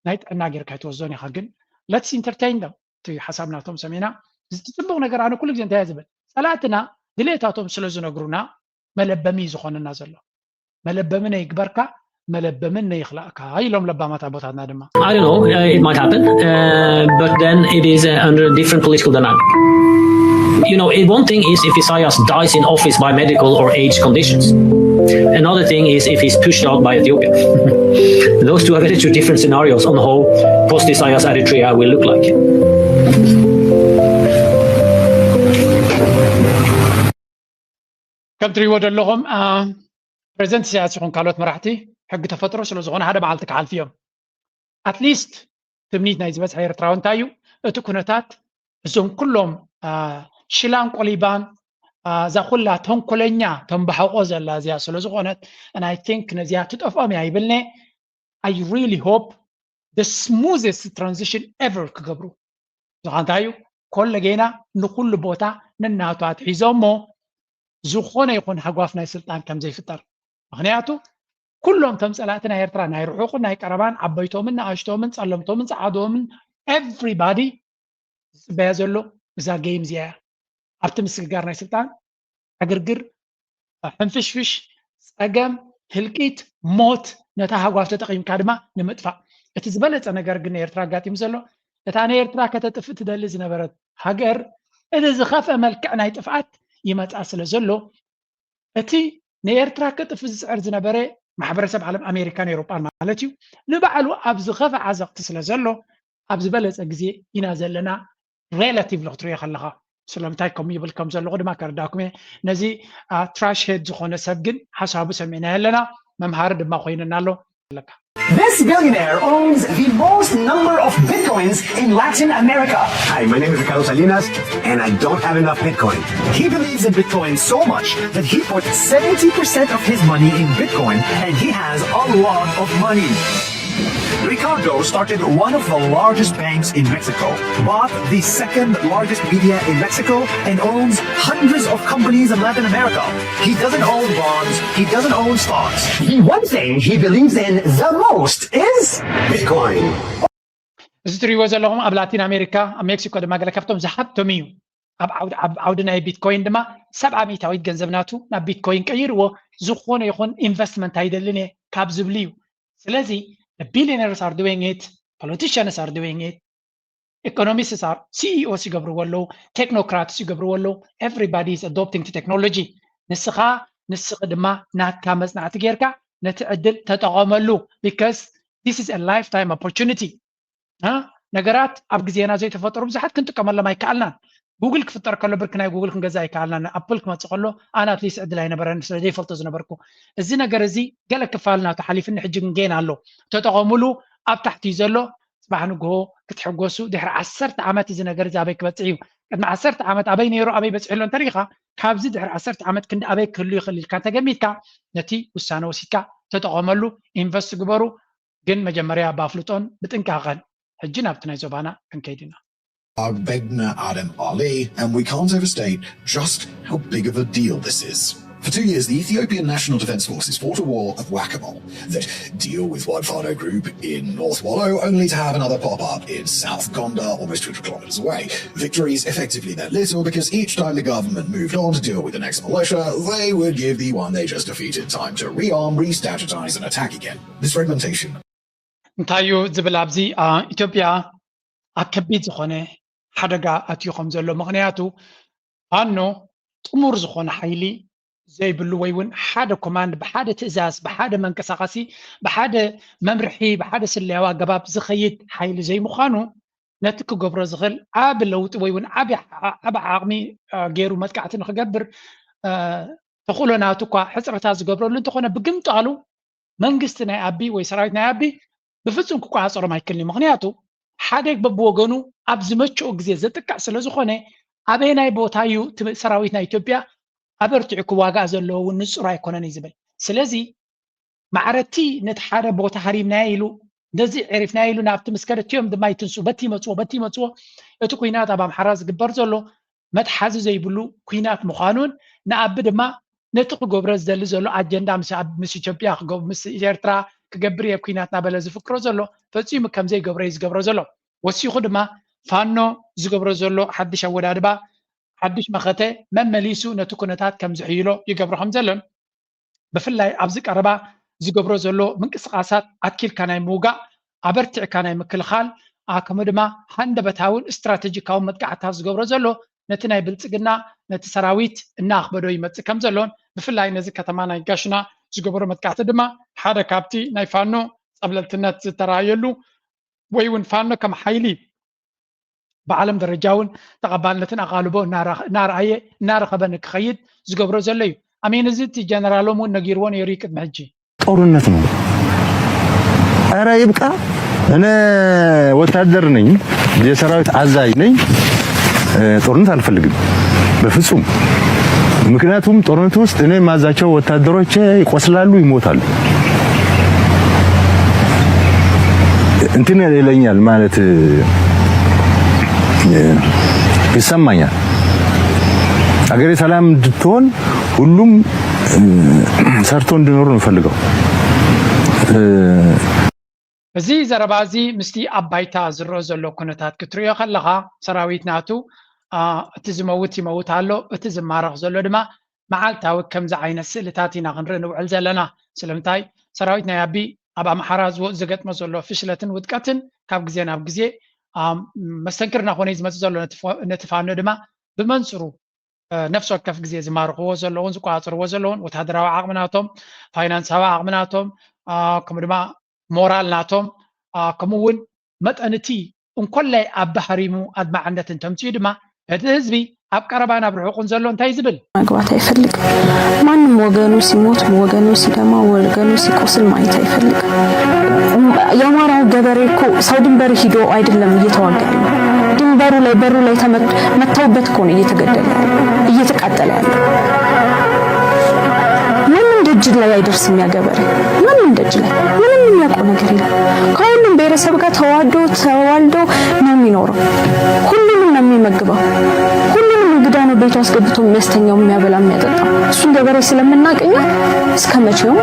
ናይ ጥዕና ጌርካ ኣይትወስዶን ኢኻ። ግን let's entertain them። እቲ ሓሳብ ናቶም ሰሚዕና። እቲ ጽቡቕ ነገር ኣነ ኩሉ ግዜ እንታይ እየ ዝብል፣ ጸላእትና ድሌታቶም ስለ ዝነግሩና መለበሚ እዩ ዝኾነና ዘሎ። መለበሚ ነይግበርካ መለበምን ነይኽላእካ ኢሎም ለባማት ኣቦታትና ድማ። I don't know, uh, it might happen, uh, but then it is uh, under a different political dynamic. You know, it, one thing is if Isaias dies in office by medical or age conditions. Another thing is if he's pushed out by Ethiopia. Those two are very two different scenarios on how post Isaias Eritrea will look like. ከም ትሪእዎ ዘለኹም ፕሬዚደንት ኢሳያስ ይኹን ካልኦት መራሕቲ ሕጊ ተፈጥሮ ስለ ዝኾነ ሓደ መዓልቲ ክሓልፉ እዮም። ኣትሊስት ትምኒት ናይ ዝበዝሐ ኤርትራዊ እንታይ እዩ? እቲ ኩነታት እዞም ኩሎም ሽላን ቆሊባን እዛ ኩላ ተንኮለኛ ተንባሕቆ ዘላ እዚኣ ስለ ዝኾነት፣ and I think ነዚኣ ትጠፍኦም እያ ይብልኒ። I really hope the smoothest transition ever ክገብሩ። እዚ እንታይ እዩ? ኮለጌና ንኩሉ ቦታ ነናቱ ኣትሒዞሞ ዝኾነ ይኹን ሃጓፍ ናይ ስልጣን ከም ዘይፍጠር። ምኽንያቱ ኩሎም ተም ጸላእቲ ናይ ኤርትራ ናይ ርሑቕን ናይ ቀረባን ዓበይቶምን ንኣሽቶምን ጸለምቶምን ጸዓዶምን everybody ዝጽበያ ዘሎ እዛ ጌም እዚኣ እያ። ኣብቲ ምስግጋር ናይ ስልጣን ዕግርግር፣ ሕንፍሽፍሽ፣ ጸገም፣ ህልቂት፣ ሞት፣ ነታ ሃጓፍ ተጠቒምካ ድማ ንምጥፋእ። እቲ ዝበለጸ ነገር ግን ንኤርትራ ኣጋጢሙ ዘሎ እታ ንኤርትራ ከተጥፍእ ትደሊ ዝነበረት ሃገር እቲ ዝኸፍአ መልክዕ ናይ ጥፍኣት ይመጻ ስለ ዘሎ እቲ ንኤርትራ ክጥፍ ዝጽዕር ዝነበረ ማሕበረሰብ ዓለም ኣሜሪካን ኤውሮጳን ማለት እዩ ንባዕሉ ኣብ ዝኸፍአ ዓዘቕቲ ስለ ዘሎ ኣብ ዝበለጸ ግዜ ኢና ዘለና relatively ክትሪኦ ከለኻ ስለምንታይ ከምኡ ይብል ከም ዘለኹ ድማ ከረዳእኩም እየ። ነዚ trash head ዝኾነ ሰብ ግን ሓሳቡ ሰሚዕናዮ ኣለና፣ መምሃሪ ድማ ኮይንና ኣሎ ኣለካ። This billionaire owns the most number of bitcoins in Latin America. Hi, my name is Ricardo Salinas, and I don't have enough Bitcoin. He believes in Bitcoin so much that he put seventy percent of his money in Bitcoin, and he has a lot of money. Ricardo started one of the largest banks in Mexico, bought the second largest media in Mexico, and owns hundreds of companies in Latin America. He doesn't own bonds, he doesn't own stocks. The one thing he believes in the most is Bitcoin. እዚ ትሪእዎ ዘለኹም ኣብ ላቲን ኣሜሪካ ኣብ ሜክሲኮ ድማ ገለ ካብቶም ዝሃብቶም እዩ። ኣብ ዓውዲ ናይ ቢትኮይን ድማ ሰብዓ ሚእታዊት ገንዘብ ናቱ ናብ ቢትኮይን ቀይርዎ። ዝኾነ ይኹን ኢንቨስትመንት ኣይደልን እየ ካብ ዝብሉ እዩ። ስለዚ billionaires are doing it, politicians are doing it. Economists are C E Os ይገብርዎ ኣለዉ፣ technocrats ይገብርዎ ኣለዉ። Everybody is adopting to technology። ንስኻ ንስኺ ድማ ናትካ መጽናዕቲ ጌርካ ነቲ ዕድል ተጠቐመሉ። Because this is a lifetime opportunity። ነገራት ኣብ ግዜና ዘይተፈጠሩ ብዙሓት ክንጥቀመሎም ኣይከኣልናን። ጉግል ክፍጠር ከሎ ብርኪ ናይ ጉግል ክንገዛ ኣይከኣልናን። ኣፕል ክመፅእ ከሎ ኣነ ኣትሊስት ዕድል ኣይነበረን ስለ ዘይፈልጦ ዝነበርኩ። እዚ ነገር እዚ ገለ ክፋል ናቱ ሓሊፍኒ፣ ሕጂ ግን ጌና ኣሎ። ተጠቐሙሉ። ኣብ ታሕቲ እዩ ዘሎ። ፅባሕ ንግሆ ክትሕጎሱ። ድሕሪ ዓሰርተ ዓመት እዚ ነገር እዚ ኣበይ ክበፅሕ እዩ? ቅድሚ ዓሰርተ ዓመት ኣበይ ነይሩ ኣበይ በፂሑ ኣሎ እንተሪኢኻ፣ ካብዚ ድሕሪ ዓሰርተ ዓመት ክንዲ ኣበይ ክህሉ ይኽእል ኢልካ እንተገሚትካ፣ ነቲ ውሳነ ወሲድካ ተጠቐመሉ። ኢንቨስት ግበሩ። ግን መጀመርያ ብኣፍልጦን ብጥንቃቐን። ሕጂ ናብቲ ናይ ዞባና ክንከይድ ኢና። Are Begna Adam Ali, and we can't overstate just how big of a deal this is. For two years, the Ethiopian National Defense Forces fought a war of whack a mole that deal with one Fano group in North Wallo, only to have another pop up in South Gondar, almost two hundred kilometers away. Victories effectively meant little because each time the government moved on to deal with the next militia, they would give the one they just defeated time to rearm, re statutize, and attack again. This fragmentation እንታይ እዩ ዝብል ኣብዚ ኢትዮጵያ ኣብ ከቢድ ዝኾነ ሓደጋ ኣትዩ ከም ዘሎ። ምኽንያቱ ፋኖ ጥሙር ዝኾነ ሓይሊ ዘይብሉ ወይ እውን ሓደ ኮማንድ፣ ብሓደ ትእዛዝ፣ ብሓደ መንቀሳቐሲ፣ ብሓደ መምርሒ፣ ብሓደ ስለያዊ ኣገባብ ዝኸይድ ሓይሊ ዘይምዃኑ፣ ነቲ ክገብሮ ዝኽእል ዓቢ ለውጢ ወይ እውን ዓቢ ዓቕሚ ገይሩ መጥቃዕቲ ንክገብር ተኽእሎ ናቱ እኳ ሕፅረታት ዝገብረሉ እንተኾነ፣ ብግምጣሉ መንግስቲ ናይ ኣቢ ወይ ሰራዊት ናይ ኣቢ ብፍፁም ክቆፃፀሮም ኣይክልኒ። ምክንያቱ ሓደ በብወገኑ ኣብ ዝመችኦ ግዜ ዘጥቅዕ ስለዝኾነ፣ ኣበየናይ ቦታ እዩ ሰራዊት ናይ ኢትዮጵያ ኣበርቲዑ ክዋጋእ ዘለዎ እውን ንፁር ኣይኮነን እዩ ዝብል። ስለዚ ማዕረቲ ነቲ ሓደ ቦታ ሃሪምናዮ ኢሉ፣ ነዚ ዕሪፍናዮ ኢሉ ናብቲ ምስ ከደ፣ እቲኦም ድማ ይትንሱ፣ በቲ ይመፅዎ፣ በቲ ይመፅዎ። እቲ ኩናት ኣብ ኣምሓራ ዝግበር ዘሎ መትሓዚ ዘይብሉ ኩናት ምዃኑን ንኣቢ ድማ ነቲ ክገብሮ ዝደሊ ዘሎ ኣጀንዳ ምስ ኢትዮጵያ ምስ ኤርትራ ክገብር እየ ኩናት እናበለ ዝፍክሮ ዘሎ ፈፂሙ ከም ዘይገብሮ እዩ ዝገብሮ ዘሎ። ወሲኹ ድማ ፋኖ ዝገብሮ ዘሎ ሓድሽ ኣወዳድባ ሓድሽ መኸተ መመሊሱ ነቲ ኩነታት ከም ዝሕይሎ ይገብሮ ከም ዘሎን ብፍላይ ኣብዚ ቀረባ ዝገብሮ ዘሎ ምንቅስቃሳት ኣትኪልካ ናይ ምውጋእ ኣበርቲዕካ ናይ ምክልኻል ከምኡ ድማ ሃንደበታውን ስትራቴጂካውን መጥቃዕትታት ዝገብሮ ዘሎ ነቲ ናይ ብልፅግና ነቲ ሰራዊት እናኣኽበዶ ይመፅእ ከም ዘሎን ብፍላይ ነዚ ከተማ ናይ ጋሽና ዝገበሮ መጥቃዕቲ ድማ ሓደ ካብቲ ናይ ፋኖ ፀብለልትነት ዝተረኣየሉ ወይ እውን ፋኖ ከም ሓይሊ ብዓለም ደረጃ እውን ተቐባልነትን ኣቓልቦ እናረኣየ እናረኸበ ንክኸይድ ዝገብሮ ዘሎ እዩ። ኣሜን እዚ እቲ ጀነራሎም እውን ነጊርዎ ነይሩ እዩ ቅድሚ ሕጂ። ጦርነት ነው። ኧረ ይብቃ። እኔ ወታደር ነኝ፣ የሰራዊት አዛዥ ነኝ። ጦርነት አልፈልግም በፍጹም። ምክንያቱም ጦርነት ውስጥ እኔ የማዛቸው ወታደሮቼ ይቆስላሉ፣ ይሞታሉ። እንትን ይለኛል ማለት ይሰማኛል። አገሬ ሰላም እንድትሆን ሁሉም ሰርቶ እንዲኖር ነው የምፈልገው። እዚ ዘረባ እዚ ምስቲ ኣብ ባይታ ዝረአ ዘሎ ኩነታት ክትሪኦ ከለኻ ሰራዊት ናቱ እቲ ዝመውት ይመውት ኣሎ፣ እቲ ዝማረኽ ዘሎ ድማ መዓልታዊ ከምዚ ዓይነት ስእልታት ኢና ክንርኢ ንውዕል ዘለና። ስለምንታይ ሰራዊት ናይ ኣቢ ኣብ ኣምሓራ ዝገጥሞ ዘሎ ፍሽለትን ውድቀትን ካብ ግዜ ናብ ግዜ መስተንክር እናኾነ እዩ ዝመፅእ ዘሎ። ነቲ ፋኖ ድማ ብመንፅሩ ነፍሲ ወከፍ ግዜ ዝማርኽዎ ዘለውን ዝቆፃፀርዎ ዘለውን ወታደራዊ ዓቕሚ ናቶም፣ ፋይናንሳዊ ዓቕሚ ናቶም፣ ከምኡ ድማ ሞራል ናቶም፣ ከምኡ እውን መጠን እቲ እንኮላይ ኣብ ባህሪሙ ኣድማዕነት እንተምፅኡ ድማ እቲ ህዝቢ ኣብ ቀረባን ኣብ ርሑቕን ዘሎ እንታይ ዝብል መግባት ኣይፈልግም። ማንም ወገኑ ሲሞት፣ ወገኑ ሲደማ፣ ወገኑ ሲቆስል ማየት አይፈልግም። የአማራው ገበሬ እኮ ሰው ድንበር ሂዶ አይደለም እየተዋጋ ያለው። ድንበሩ ላይ በሩ ላይ ተመት- መጥተውበት እኮ ነው እየተገደለ ያለው፣ እየተቃጠለ ያለው። ማንም ደጅ ላይ አይደርስም ያ ገበሬ። ማንም ደጅ ላይ ምንም የሚያውቀው ነገር የለም። ከሁሉም ብሔረሰብ ጋር ተዋዶ ተዋልዶ ነው የሚኖረው። ሁሉንም ነው የሚመግበው። ሁሉንም እንግዳ ነው ቤቱ አስገብቶ የሚያስተኛው፣ የሚያበላ፣ የሚያጠጣው። እሱን ገበሬ ስለምናውቅ እኛ እስከ መቼውም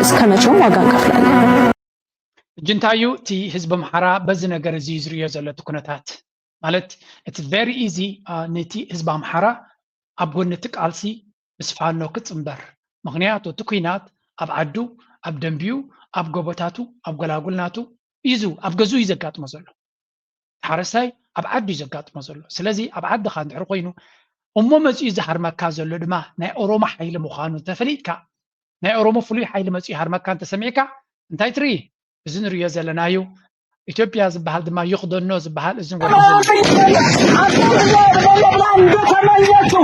እስከ መቼውም ዋጋ እንከፍላለን። ሕጂ እንታይ እዩ እቲ ህዝቢ ኣምሓራ በዚ ነገር እዚ ዝርእዮ ዘሎ እቲ ኩነታት? ማለት እቲ very easy ነቲ ህዝቢ ኣምሓራ ኣብ ጎኒ እቲ ቃልሲ ምስ ፋኖ ክፅምበር። ምኽንያቱ እቲ ኲናት ኣብ ዓዱ፣ ኣብ ደንቢኡ፣ ኣብ ጎቦታቱ፣ ኣብ ጎላጉል ናቱ እዩ፣ ኣብ ገዝኡ እዩ ዘጋጥሞ ዘሎ። እቲ ሓረስታይ ኣብ ዓዲ እዩ ዘጋጥሞ ዘሎ። ስለዚ ኣብ ዓድኻ እንድሕር ኮይኑ እሞ መፂኡ ዝሃርመካ ዘሎ ድማ ናይ ኦሮሞ ሓይሊ ምዃኑ እንተፈሊጥካ፣ ናይ ኦሮሞ ፍሉይ ሓይሊ መፂኡ ይሃርመካ እንተሰሚዕካ፣ እንታይ ትርኢ? እዚ ንሪኦ ዘለና እዩ። ኢትዮጵያ ዝበሃል ድማ ይኽደኖ ዝበሃል እዝን ወዲ ዝብል እንደተመኘችው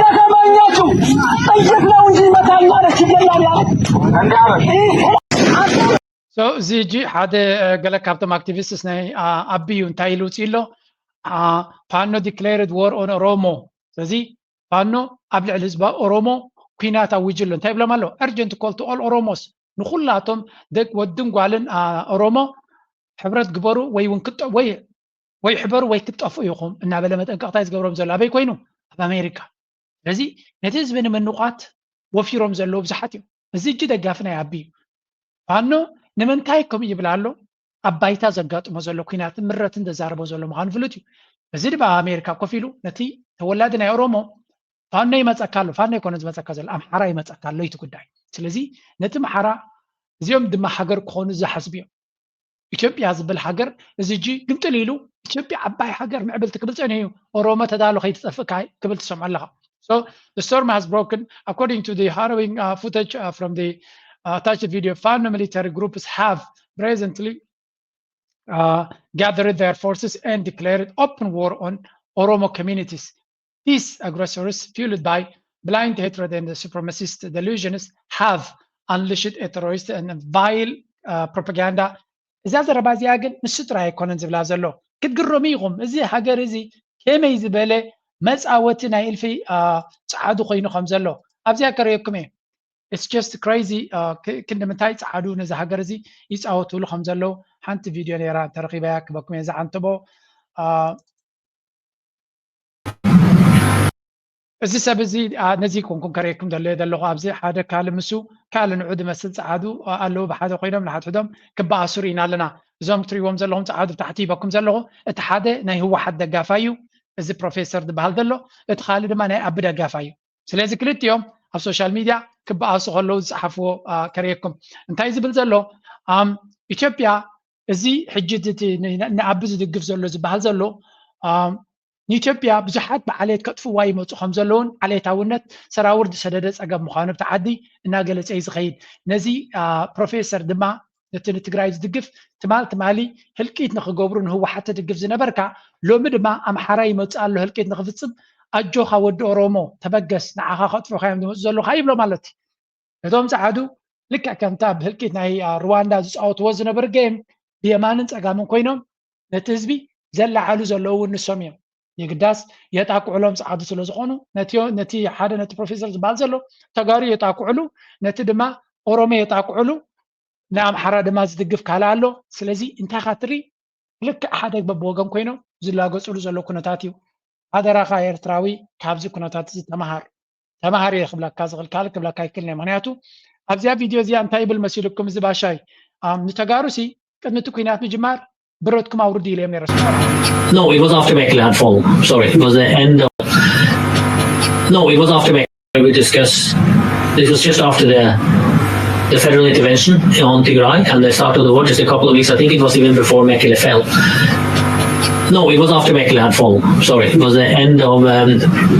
እንደተመኘችው ጥይት ነው እንጂ ይመታል ማለት ይገላል። So፣ እዚ ሕጂ ሓደ ገለ ካብቶም ኣክቲቪስትስ ናይ ኣቢ እዩ እንታይ ኢሉ ውፅእ ኣሎ? ፋኖ declared war on ኦሮሞ። ስለዚ ፋኖ ኣብ ልዕሊ ህዝቢ ኦሮሞ ኲናት ኣዊጁ ኣሎ። እንታይ ይብሎም ኣሎ? Urgent call to all Oromos፣ ንኹላቶም ደቂ ወድን ጓልን ኦሮሞ ሕብረት ግበሩ ወይ እውን ወይ ወይ ሕበሩ ወይ ክትጠፍኡ ኢኹም እናበለ መጠንቀቕታ እዩ ዝገብሮም ዘሎ። ኣበይ ኮይኑ? ኣብ ኣሜሪካ። ስለዚ ነቲ ህዝቢ ንምንቋት ወፊሮም ዘለዉ ብዙሓት እዮም። እዚ እጂ ደጋፊ ናይ ኣቢ እዩ። ፋኖ ንምንታይ ከምኡ ይብል ኣሎ? ኣብ ባይታ ዘጋጥሞ ዘሎ ኲናትን ምረትን ዘዛረቦ ዘሎ ምዃኑ ፍሉጥ እዩ። እዚ ድማ ኣብ ኣሜሪካ ኮፍ ኢሉ ነቲ ተወላዲ ናይ ኦሮሞ ፋኖ ይመፀካ ኣሎ፣ ፋኖ ይኮነ ዝመፀካ ዘሎ ኣምሓራ ይመፀካ ኣሎ እቲ ጉዳይ። ስለዚ ነቲ ኣምሓራ እዚኦም ድማ ሃገር ክኾኑ ዝሓስቡ እዮም። ኢትዮጵያ ዝብል ሃገር እዚ እጂ ግምጥል ኢሉ ኢትዮጵያ ዓባይ ሃገር ምዕብልቲ ክብል ፀኒሑ እዩ። ኦሮሞ ተዳሎ ከይትጠፍእ ክብል ትሰምዖ ኣለኻ። So the storm has broken, according to the harrowing uh, footage uh, from the uh, attached video. Fano military groups have presently uh, gathered their forces and declared open war on Oromo communities. These aggressors, fueled by blind hatred and supremacist delusions, have unleashed a terrorist and vile uh, propaganda. እዛ ዘረባ እዚኣ ግን ንሱ ጥራይ ኣይኮነን ዝብላ ዘሎ። ክትግረሙ ኢኹም። እዚ ሃገር እዚ ከመይ ዝበለ መፃወቲ ናይ እልፊ ፀዓዱ ኮይኑ ከም ዘሎ ኣብዚኣ ከርእየኩም እየ። It's just crazy። ክንዲ ምንታይ ፀዓዱ ነዚ ሃገር እዚ ይፃወትሉ ከም ዘለዉ ሓንቲ ቪድዮ ነይራ፣ እንተረኺበያ ክበኩም እየ ዝዓንተቦ። እዚ ሰብ እዚ ነዚ ኮንኩም ከርእየኩም ደለየ ዘለኹ። ኣብዚ ሓደ ካልእ ምሱ ካልእ ንዑ ዝመስል ፀዓዱ ኣለዉ፣ ብሓደ ኮይኖም ንሓድሕዶም ክበኣሱ ርኢና ኣለና። እዞም ትሪእዎም ዘለኹም ፀዓዱ ብታሕቲ ሂበኩም ዘለኹ፣ እቲ ሓደ ናይ ህወሓት ደጋፋይ እዩ፣ እዚ ፕሮፌሰር ዝበሃል ዘሎ፣ እቲ ካልእ ድማ ናይ ኣቢ ደጋፋይ እዩ። ስለዚ ክልቲኦም ኣብ ሶሻል ሚድያ ክበኣሱ ከለዉ ዝፀሓፍዎ ከርእየኩም። እንታይ ዝብል ዘሎ? ኢትዮጵያ እዚ ሕጂ ንኣቢ ዝድግፍ ዘሎ ዝበሃል ዘሎ ንኢትዮጵያ ብዙሓት ብዓሌት ከጥፍዋ ይመፁ ከም ዘለውን ዓሌታውነት ሰራውር ዝሰደደ ፀገም ምዃኑ ኣብቲ ዓዲ እናገለፀ እዩ ዝኸይድ። ነዚ ፕሮፌሰር ድማ ነቲ ንትግራይ ዝድግፍ ትማል ትማሊ ህልቂት ንክገብሩ ንህወሓት ትድግፍ ዝነበርካ ሎሚ ድማ ኣምሓራ ይመፅእ ኣሎ ህልቂት ንክፍፅም ኣጆኻ ወዲ ኦሮሞ ተበገስ ንዓኻ ከጥፉኻ እዮም ዝመፁ ዘለዉ ከዓ ይብሎ ማለት እዩ። ነቶም ፀዓዱ ልክዕ ከምቲ ኣብ ህልቂት ናይ ሩዋንዳ ዝፃወትዎ ዝነበሩ ጌም ብየማንን ፀጋምን ኮይኖም ነቲ ህዝቢ ዘለዓሉ ዘለዉ እውን ንሶም እዮም። የግዳስ የጣቅዕሎም ፀዓዱ ስለ ዝኾኑ ነቲ ሓደ ነቲ ፕሮፌሰር ዝበሃል ዘሎ ተጋሩ የጣቅዕሉ፣ ነቲ ድማ ኦሮሞ የጣቅዕሉ፣ ንኣምሓራ ድማ ዝድግፍ ካልእ ኣሎ። ስለዚ እንታይ ኢኻ ትርኢ? ልክዕ ሓደ በብወገን ኮይኖም ዝላገፅሉ ዘሎ ኩነታት እዩ። ሓደራኻ ኤርትራዊ ካብዚ ኩነታት እዚ ተምሃር። ተምሃር እየ ክብለካ ዝኽእል፣ ካልእ ክብለካ ኣይክእልን እየ። ምኽንያቱ ኣብዚኣ ቪድዮ እዚኣ እንታይ ይብል መሲልኩም እዚ ባሻይ? ንተጋሩሲ ቅድሚ እቲ ኲናት ምጅማር ብረትኩም ኣውርዱ ኢለ እዮም ነይረ። No, it was after Mekelle had fallen. Sorry, it was the end of. No, it was after Mekelle. We discussed. This was just after the the federal intervention on Tigray and the start of the war, just a couple of weeks. I think it was even before Mekelle fell. No, it was after Mekelle had fallen. Sorry, it was the end of um,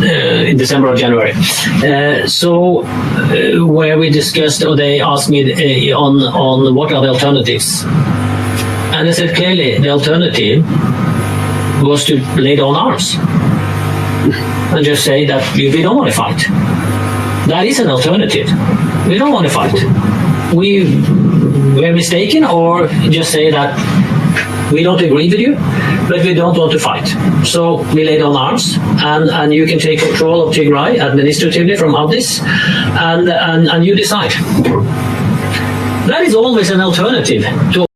uh, in December or January. Uh, so, uh, where we discussed, or they asked me uh, on on what are the alternatives, and I said clearly the alternative was to lay down arms and just say that we don't want to fight. That is an alternative. We don't want to fight. We were mistaken, or just say that we don't agree with you, but we don't want to fight. So we lay down arms, and, and you can take control of Tigray administratively from Addis, and, and, and you decide. That is always an alternative to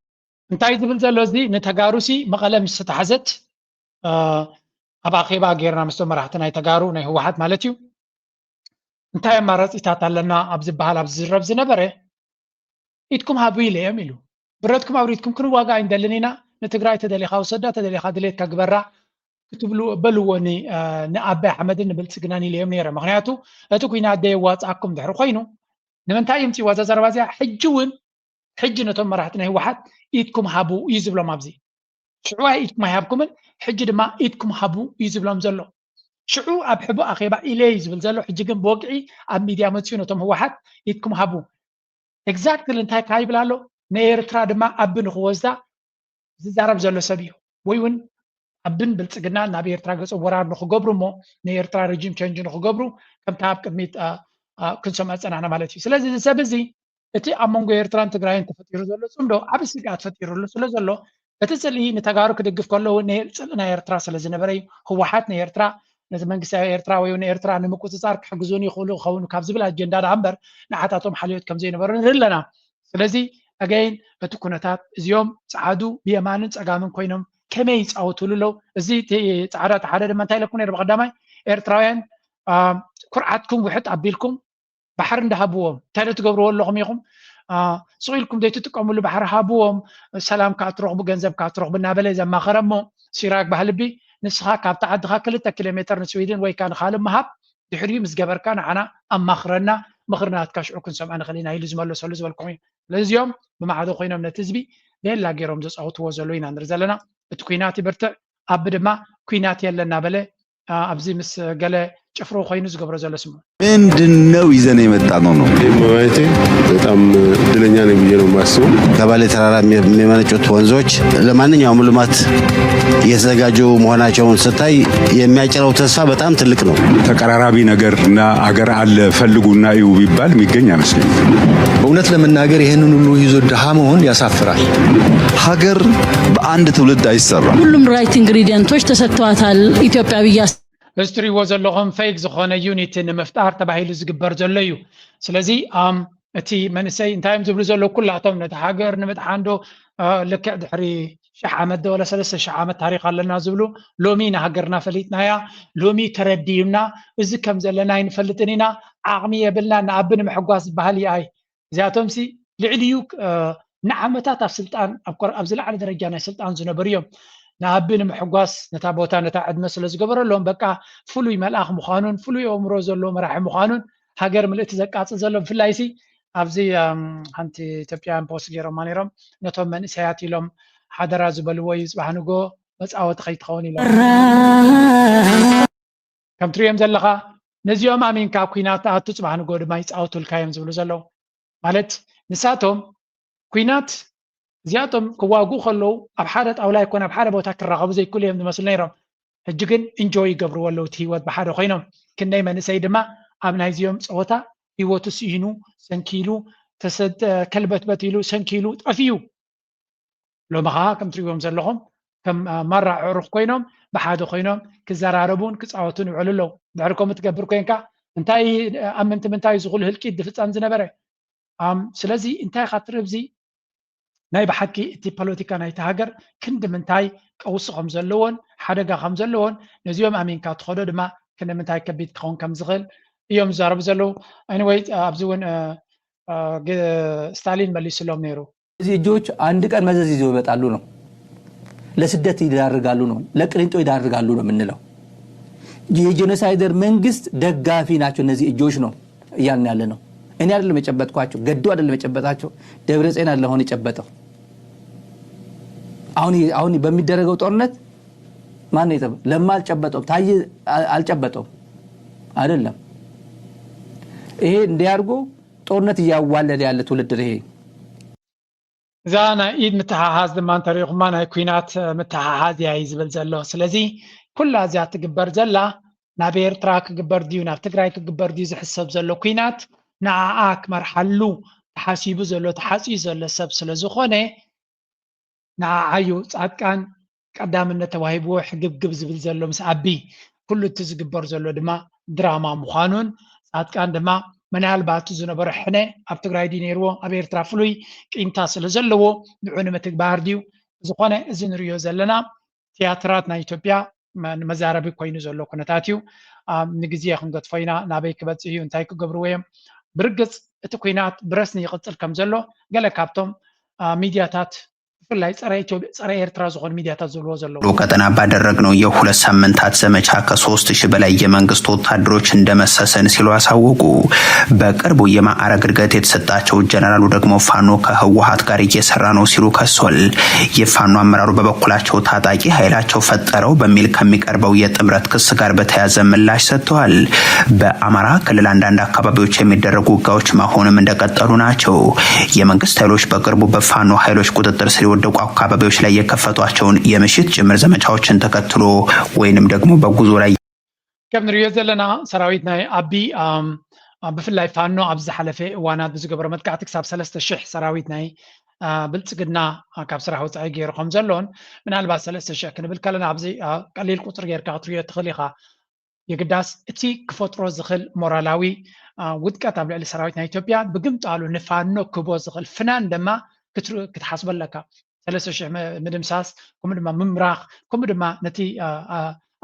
እንታይ ዝብል ዘሎ እዚ ንተጋሩሲ መቐለ ምስ ተታሕዘት ኣብ ኣኼባ ጌርና ምስቶም መራሕቲ ናይ ተጋሩ ናይ ህወሓት ማለት እዩ እንታይ ኣማራፂታት ኣለና ኣብ ዝበሃል ኣብ ዝዝረብ ዝነበረ ኢድኩም ሃቡ ኢለዮም ኢሉ። ብረትኩም ኣውሪድኩም ክንዋጋ ኣይንደልን ኢና። ንትግራይ ተደሊኻ ውሰዳ፣ ተደሊኻ ድሌትካ ግበራ ክትብሉ በልዎ ንኣባይ ኣሕመድን ንብልፅግናን ኢለዮም ነይረ። ምክንያቱ እቲ ኩናት ደየዋፅኣኩም ድሕሪ ኮይኑ ንምንታይ ይምፅእዋ እዛ ዘረባ እዚኣ? ሕጂ እውን ሕጂ ነቶም መራሕቲ ናይ ህወሓት ኢድኩም ሃቡ እዩ ዝብሎም ኣብዚ። ሽዑ ኢድኩም ኣይሃብኩምን፣ ሕጂ ድማ ኢድኩም ሃቡ እዩ ዝብሎም ዘሎ። ሽዑ ኣብ ሕቡእ ኣኼባ ኢለ እዩ ዝብል ዘሎ። ሕጂ ግን ብወግዒ ኣብ ሚድያ መፅኡ ነቶም ህወሓት ኢድኩም ሃቡ። ኤግዛክትሊ እንታይ ካይብል ኣሎ? ንኤርትራ ድማ ኣቢ ንክወስዳ ዝዛረብ ዘሎ ሰብ እዩ። ወይ እውን ኣቢን ብልፅግና ናብ ኤርትራ ገፀ ወራር ንክገብሩ እሞ ንኤርትራ ሬጂም ቸንጅ ንክገብሩ ከምታ ኣብ ቅድሚት ክንሰምዖ ዝፀናሕና ማለት እዩ። ስለዚ እዚ ሰብ እዚ እቲ ኣብ መንጎ ኤርትራን ትግራይን ተፈጢሩ ዘሎ ፅምዶ ዓብዪ ስግኣት ፈጢሩሉ ስለ ዘሎ እቲ ፅልኢ ንተጋሩ ክድግፍ ከለዉ ጽልኢ ናይ ኤርትራ ስለ ዝነበረ እዩ። ህወሓት ንኤርትራ ነቲ መንግስቲ ኤርትራ ወይ ንኤርትራ ንምቁፅፃር ክሕግዙን ይኽእሉ ክኸውን ካብ ዝብል ኣጀንዳ ደኣ እምበር ንዓታቶም ሓልዮት ከም ዘይነበሩ ንርኢ ኣለና። ስለዚ ኣገይን እቲ ኩነታት እዚኦም ፃዓዱ ብየማንን ፀጋምን ኮይኖም ከመይ ይፃወቱሉ ኣለዉ? እዚ ፃዕዳ ተሓደ ድማ እንታይ ኢለኩም ነይረ ብቀዳማይ ኤርትራውያን ኩርዓትኩም ውሕጥ ኣቢልኩም ባሕሪ እንዳሃብዎም እንታይ ዶ ትገብርዎ ኣለኹም ኢኹም ስቕ ኢልኩም ዘይትጥቀምሉ ባሕሪ ሃብዎም ሰላም ከዓ ትረኽቡ ገንዘብ ከዓ ትረኽቡ እናበለ ዘማኸረ እሞ ሲራክ ባህልቢ ንስኻ ካብቲ ዓድኻ ክልተ ኪሎ ሜትር ንስዊድን ወይ ከዓ ንካልእ ምሃብ ድሕሪኡ ምስ ገበርካ ንዓና ኣማኽረና ምኽሪ ናትካ ሽዑ ክንሰምዖ ንኽእል ኢና ኢሉ ዝመለሰሉ ዝበልኩም እዩ ስለዚ እዚኦም ብማዕዶ ኮይኖም ነቲ ህዝቢ ቤላ ገይሮም ዘፃውትዎ ዘለዉ ኢና ንርኢ ዘለና እቲ ኩናት ይብርትዕ ኣቢ ድማ ኩናት የለ እናበለ ኣብዚ ምስ ገለ ጭፍሩ ኮይኑ ዝገብሮ ዘሎ ስሙ ምንድን ነው ይዘን የመጣ ነው ነው ማለቴ በጣም እድለኛ ነኝ ብዬ ነው የማስበው። ከባሌ ተራራ የሚመነጩት ወንዞች ለማንኛውም ልማት የተዘጋጁ መሆናቸውን ስታይ የሚያጭረው ተስፋ በጣም ትልቅ ነው። ተቀራራቢ ነገር እና አገር አለ ፈልጉና እዩ ቢባል የሚገኝ አይመስለኝም። በእውነት ለመናገር ይህንን ሁሉ ይዞ ድሃ መሆን ያሳፍራል። ሀገር በአንድ ትውልድ አይሰራም። ሁሉም right ingredients ኦች ተሰጥተዋታል ኢትዮጵያ ብዬ እዚ ትሪእዎ ዘለኹም ፌክ ዝኾነ ዩኒቲ ንምፍጣር ተባሂሉ ዝግበር ዘሎ እዩ። ስለዚ እቲ መንእሰይ እንታይ እዮም ዝብሉ ዘለዉ ኩላቶም ነቲ ሃገር ንምድሓን ዶ ልክዕ ድሕሪ ሽሕ ዓመት ዶ ወላ ሰለስተ ሽሕ ዓመት ታሪክ ኣለና ዝብሉ ሎሚ ንሃገርና ፈሊጥናያ ሎሚ ተረዲዩና እዚ ከም ዘለና ኣይንፈልጥን ኢና ዓቕሚ የብልና ንኣቢ ንምሕጓስ ዝበሃል ይኣይ እዚኣቶም ሲ ልዕሊኡ ንዓመታት ኣብ ስልጣን ኣብ ዝለዓለ ደረጃ ናይ ስልጣን ዝነበሩ እዮም ንኣቢ ንምሕጓስ ነታ ቦታ ነታ ዕድመ ስለ ዝገበረሎም በቃ ፍሉይ መልኣኽ ምዃኑን ፍሉይ ኣእምሮ ዘለዎ መራሒ ምዃኑን ሃገር ምልእቲ ዘቃፅል ዘሎ ብፍላይ ሲ ኣብዚ ሓንቲ ኢትዮጵያን ፖስት ገይሮማ ነይሮም ነቶም መንእሰያት ኢሎም ሓደራ ዝበልዎ እዩ ፅባሕ ንጎ መፃወቲ ከይትኸውን ኢሎም ከም ትሪኦም ዘለኻ ነዚኦም ኣሚንካ ኣብ ኩናት ኣቱ ፅባሕ ንጎ ድማ ይፃወቱልካ እዮም ዝብሉ ዘለዉ ማለት ንሳቶም ኩናት እዚኣቶም ክዋግኡ ከለዉ ኣብ ሓደ ጣውላ ይኮን ኣብ ሓደ ቦታ ክራኸቡ ዘይክእሉ እዮም ዝመስሉ ነይሮም ሕጂ ግን እንጆይ ይገብርዎ ኣለዉ እቲ ህይወት ብሓደ ኮይኖም ክንደይ መንእሰይ ድማ ኣብ ናይዚኦም ፀወታ ህይወቱ ስኢኑ ሰንኪሉ ከልበትበት ኢሉ ሰንኪሉ ጠፊኡ ሎሚ ከዓ ከም ትሪእዎም ዘለኹም ከም ማራ ዕሩኽ ኮይኖም ብሓደ ኮይኖም ክዘራረቡን ክፃወቱን ይውዕሉ ኣለዉ ድሕሪ ከምኡ ትገብር ኮይንካ እንታይ ኣብ ምንቲ ምንታይ ዝኹሉ ህልቂት ዝፍፀም ዝነበረ ስለዚ እንታይ ኢካ ትርኢ ኣብዚ ናይ ብሓቂ እቲ ፖለቲካ ናይቲ ሃገር ክንዲ ምንታይ ቀውሲ ከም ዘለዎን ሓደጋ ከም ዘለዎን ነዚኦም ኣሚንካ ትኸዶ ድማ ክንዲ ምንታይ ከቢድ ክኸውን ከም ዝኽእል እዮም ዝዛረቡ ዘለዉ anyway ኣብዚ እውን ስታሊን መሊስሎም ነይሩ እነዚህ እጆች አንድ ቀን መዘዝ ይዘው ይመጣሉ ነው። ለስደት ይዳርጋሉ ነው፣ ለቅሊንጦ ይዳርጋሉ ነው የምንለው። የጄኖሳይደር መንግስት ደጋፊ ናቸው እነዚህ እጆች ነው እያልን ያለ ነው። እኔ አይደለም የጨበጥኳቸው፣ ገዱ አይደለም የጨበጣቸው፣ ደብረጽዮን አይደለም አሁን የጨበጠው። አሁን አሁን በሚደረገው ጦርነት ማን ነው የጨበጠው? ለማ አልጨበጠውም፣ ታዬ አልጨበጠውም አይደለም። ይሄ እንዲያርጎ ጦርነት እያዋለደ ያለ ትውልድ ይሄ እዛ ናይ ኢድ ምትሓሓዝ ድማ እንተሪኢኹማ ናይ ኩናት ምትሓሓዝ እያ እዩ ዝብል ዘሎ ስለዚ ኩላ እዚኣ ትግበር ዘላ ናብ ኤርትራ ክግበር ድዩ ናብ ትግራይ ክግበር ድዩ ዝሕሰብ ዘሎ ኩናት ንዓኣ ክመርሓሉ ተሓሲቡ ዘሎ ተሓፂዩ ዘሎ ሰብ ስለ ዝኾነ ንዓዓዩ ፃድቃን ቀዳምነት ተዋሂብዎ ሕግብግብ ዝብል ዘሎ ምስ ኣቢ ኩሉ እቲ ዝግበር ዘሎ ድማ ድራማ ምዃኑን ፃድቃን ድማ ምናልባት ዝነበሮ ሕነ ኣብ ትግራይ ድዩ ነይርዎ ኣብ ኤርትራ ፍሉይ ቂምታ ስለ ዘለዎ ንዑ ንምትግባር ድዩ ዝኾነ እዚ ንሪዮ ዘለና ትያትራት ናይ ኢትዮጵያ ንመዛረቢ ኮይኑ ዘሎ ኩነታት እዩ ንግዜ ክንገጥፎ ኢና ናበይ ክበፅሕ እዩ እንታይ ክገብርዎ እዮም ብርግፅ እቲ ኩናት ብረስኒ ይቕፅል ከም ዘሎ ገለ ካብቶም ሚድያታት ብፍላይ ጸረ ኢትዮጵያ፣ ጸረ ኤርትራ ዝኾኑ ሚዲያታት ዝብልዎ ዘለዉ። ቀጠና ባደረግነው የሁለት ሳምንታት ዘመቻ ከ3 ሺህ በላይ የመንግስት ወታደሮች እንደመሰሰን ሲሉ አሳወቁ። በቅርቡ የማዕረግ እድገት የተሰጣቸው ጀነራሉ ደግሞ ፋኖ ከህወሓት ጋር እየሰራ ነው ሲሉ ከሷል። የፋኖ አመራሩ በበኩላቸው ታጣቂ ኃይላቸው ፈጠረው በሚል ከሚቀርበው የጥምረት ክስ ጋር በተያያዘ ምላሽ ሰጥተዋል። በአማራ ክልል አንዳንድ አካባቢዎች የሚደረጉ ውጊያዎች አሁንም እንደቀጠሉ ናቸው። የመንግስት ኃይሎች በቅርቡ በፋኖ ኃይሎች ቁጥጥር ስር የወደቁ አካባቢዎች ላይ የከፈቷቸውን የምሽት ጭምር ዘመቻዎችን ተከትሎ ወይንም ደግሞ በጉዞ ላይ ከም ንሪኦ ዘለና ሰራዊት ናይ ኣቢ ብፍላይ ፋኖ ኣብዚ ዝሓለፈ እዋናት ብዝገበሮ መጥቃዕቲ ክሳብ ሰለስተ ሽሕ ሰራዊት ናይ ብልፅግና ካብ ስራሕ ወፃኢ ገይሩ ከም ዘሎን ምናልባት ሰለስተ ሽሕ ክንብል ከለና ኣብዚ ቀሊል ቁፅሪ ጌርካ ክትሪኦ ትኽእል ኢኻ። የግዳስ እቲ ክፈጥሮ ዝኽእል ሞራላዊ ውድቀት ኣብ ልዕሊ ሰራዊት ናይ ኢትዮጵያ ብግምጣሉ ንፋኖ ክህቦ ዝኽእል ፍናን ድማ ክትሓስቦ ኣለካ። ሰለስተ ሽሕ ምድምሳስ፣ ከምኡ ድማ ምምራኽ፣ ከምኡ ድማ ነቲ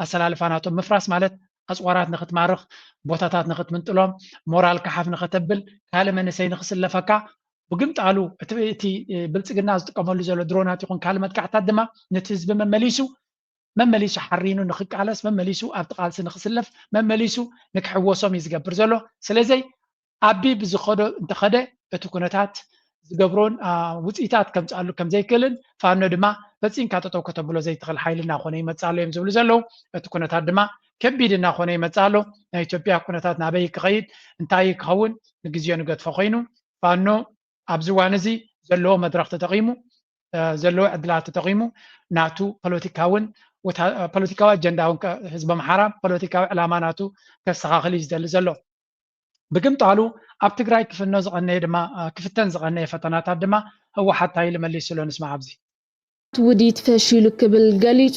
ኣሰላልፋ ናቶም ምፍራስ ማለት ኣፅዋራት ንክትማርኽ፣ ቦታታት ንክትምንጥሎም፣ ሞራልካ ሓፍ ንክተብል፣ ካልእ መንእሰይ ንክስለፈካ ብግምጣሉ እቲ ብልፅግና ዝጥቀመሉ ዘሎ ድሮናት ይኹን ካልእ መጥቃዕታት ድማ ነቲ ህዝቢ መመሊሱ መመሊሱ ሓሪኑ ንክቃለስ መመሊሱ ኣብቲ ቃልሲ ንክስለፍ መመሊሱ ንክሕወሶም እዩ ዝገብር ዘሎ። ስለዚ ኣቢ ብዝኸዶ እንተኸደ እቲ ኩነታት ዝገብሮን ውፅኢታት ከምፅኣሉ ከምዘይክእልን ፋኖ ድማ ፈፂምካ ጠጠው ከተብሎ ዘይትኽእል ሓይሊ እናኾነ ይመፅእ ኣሎ እዮም ዝብሉ ዘለዉ። እቲ ኩነታት ድማ ከቢድ እናኾነ ይመፅእ ኣሎ። ናይ ኢትዮጵያ ኩነታት ናበይ ክኸይድ እንታይ ክኸውን ንግዜኡ ንገድፎ ኮይኑ ፋኖ ኣብዚ እዋን እዚ ዘለዎ መድረኽ ተጠቒሙ ዘለዎ ዕድላት ተጠቒሙ ናቱ ፖለቲካውን ፖለቲካዊ ኣጀንዳ እውን ህዝቢ ኣምሓራ ፖለቲካዊ ዕላማ ናቱ ከስተኻኽል እዩ ዝደሊ ዘሎ። ብግምጣሉ ኣብ ትግራይ ክፍኖ ዝቐነየ ድማ ክፍተን ዝቐነየ ፈተናታት ድማ ህወሓት እንታይ ኢሉ መሊሱ ኣሎ ንስማዕ ኣብዚ። ውዲት ፈሺሉ ክብል ገሊጹ።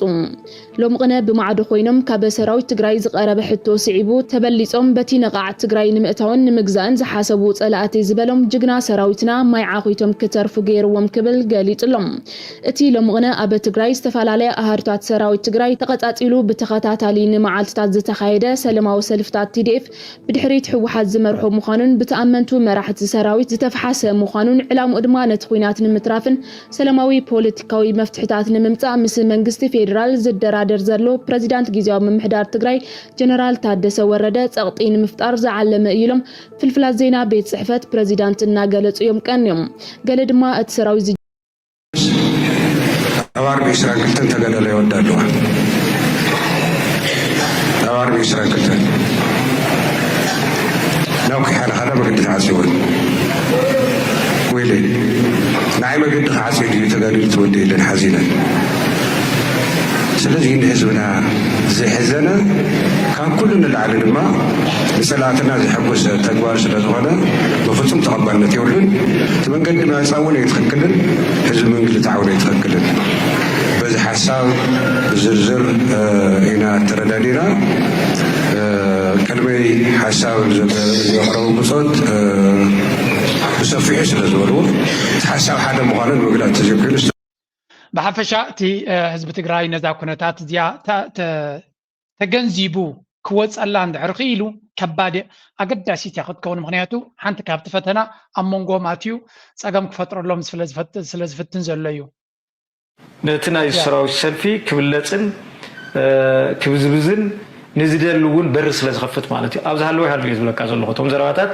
ሎምቕነ ብማዕዶ ኮይኖም ካብ ሰራዊት ትግራይ ዝቐረበ ሕቶ ስዒቡ ተበሊጾም በቲ ነቓዕ ትግራይ ንምእታውን ንምግዛእን ዝሓሰቡ ጸላእቲ ዝበሎም ጅግና ሰራዊትና ማይ ዓኺቶም ክተርፉ ገይርዎም ክብል ገሊጹ ኣሎ። እቲ ሎምቕነ ኣብ ትግራይ ዝተፈላለያ ኣሃዱታት ሰራዊት ትግራይ ተቐጻጺሉ ብተኸታታሊ ንመዓልትታት ዝተኻየደ ሰለማዊ ሰልፍታት ቲ ዲ ኤፍ ብድሕሪት ህወሓት ዝመርሖ ምዃኑን ብተኣመንቱ መራሕቲ ሰራዊት ዝተፍሓሰ ምዃኑን ዕላምኡ ድማ ነቲ ኲናት ንምትራፍን ሰላማዊ ፖለቲካዊ መፍትሕታት ንምምፃእ ምስ መንግስቲ ፌዴራል ዝደራደር ዘሎ ፕረዚዳንት ግዝያዊ ምምሕዳር ትግራይ ጀነራል ታደሰ ወረደ ፀቕጢ ንምፍጣር ዝዓለመ እዩ ኢሎም ፍልፍላት ዜና ቤት ፅሕፈት ፕረዚዳንት እናገለፁ እዮም ቀንዮም። ገለ ድማ እቲ ሰራዊት ኣብ ኣርብዒ ዕስራን ክልተን ተጋዳላይ ወዳ ኣለዋ። ኣብ ኣርብዒ ዕስራን ክልተን ናብ ኩሓ ንኻዳ መገዲ ተዓፅይወን ወይለ ንዓይ መገዲ ክዓፅይ ድዩ ተጋዲሉ ትወደ የለን ሓዚነን። ስለዚ ንህዝብና ዘሕዘነ ካብ ኩሉ ንላዕሊ ድማ ንፀላእትና ዘሐጉስ ተግባር ስለ ዝኾነ ብፍፁም ተቐባልነት የብሉን። እቲ መንገዲ መፃ እውን ኣይትኽክልን፣ ህዝቢ ምንግልታዕ እውን ኣይትኽክልን። በዚ ሓሳብ ብዝርዝር ኢና ተረዳዲና። ቅድመይ ሓሳብ ዘቕረቡ ብፆት ብሰፊሑ ስለ ዝበልዎ እቲ ሓሳብ ሓደ ምዃኑ ንምግላፅ ተዘይኮይኑ ብሓፈሻ እቲ ህዝቢ ትግራይ ነዛ ኩነታት እዚኣ ተገንዚቡ ክወፀላ እንድሕር ክኢሉ ከባድ ኣገዳሲት እያ ክትከውን። ምክንያቱ ሓንቲ ካብቲ ፈተና ኣብ መንጎም ኣትዩ ፀገም ክፈጥረሎም ስለ ዝፍትን ዘሎ እዩ። ነቲ ናይ ሰራዊት ሰልፊ ክብለፅን ክብዝብዝን ንዝደሊ እውን በሪ ስለ ዝኸፍት ማለት እዩ። ኣብ ዝሃለወ ይሃሉ እየ ዝብለካ ዘለኹ። እቶም ዘረባታት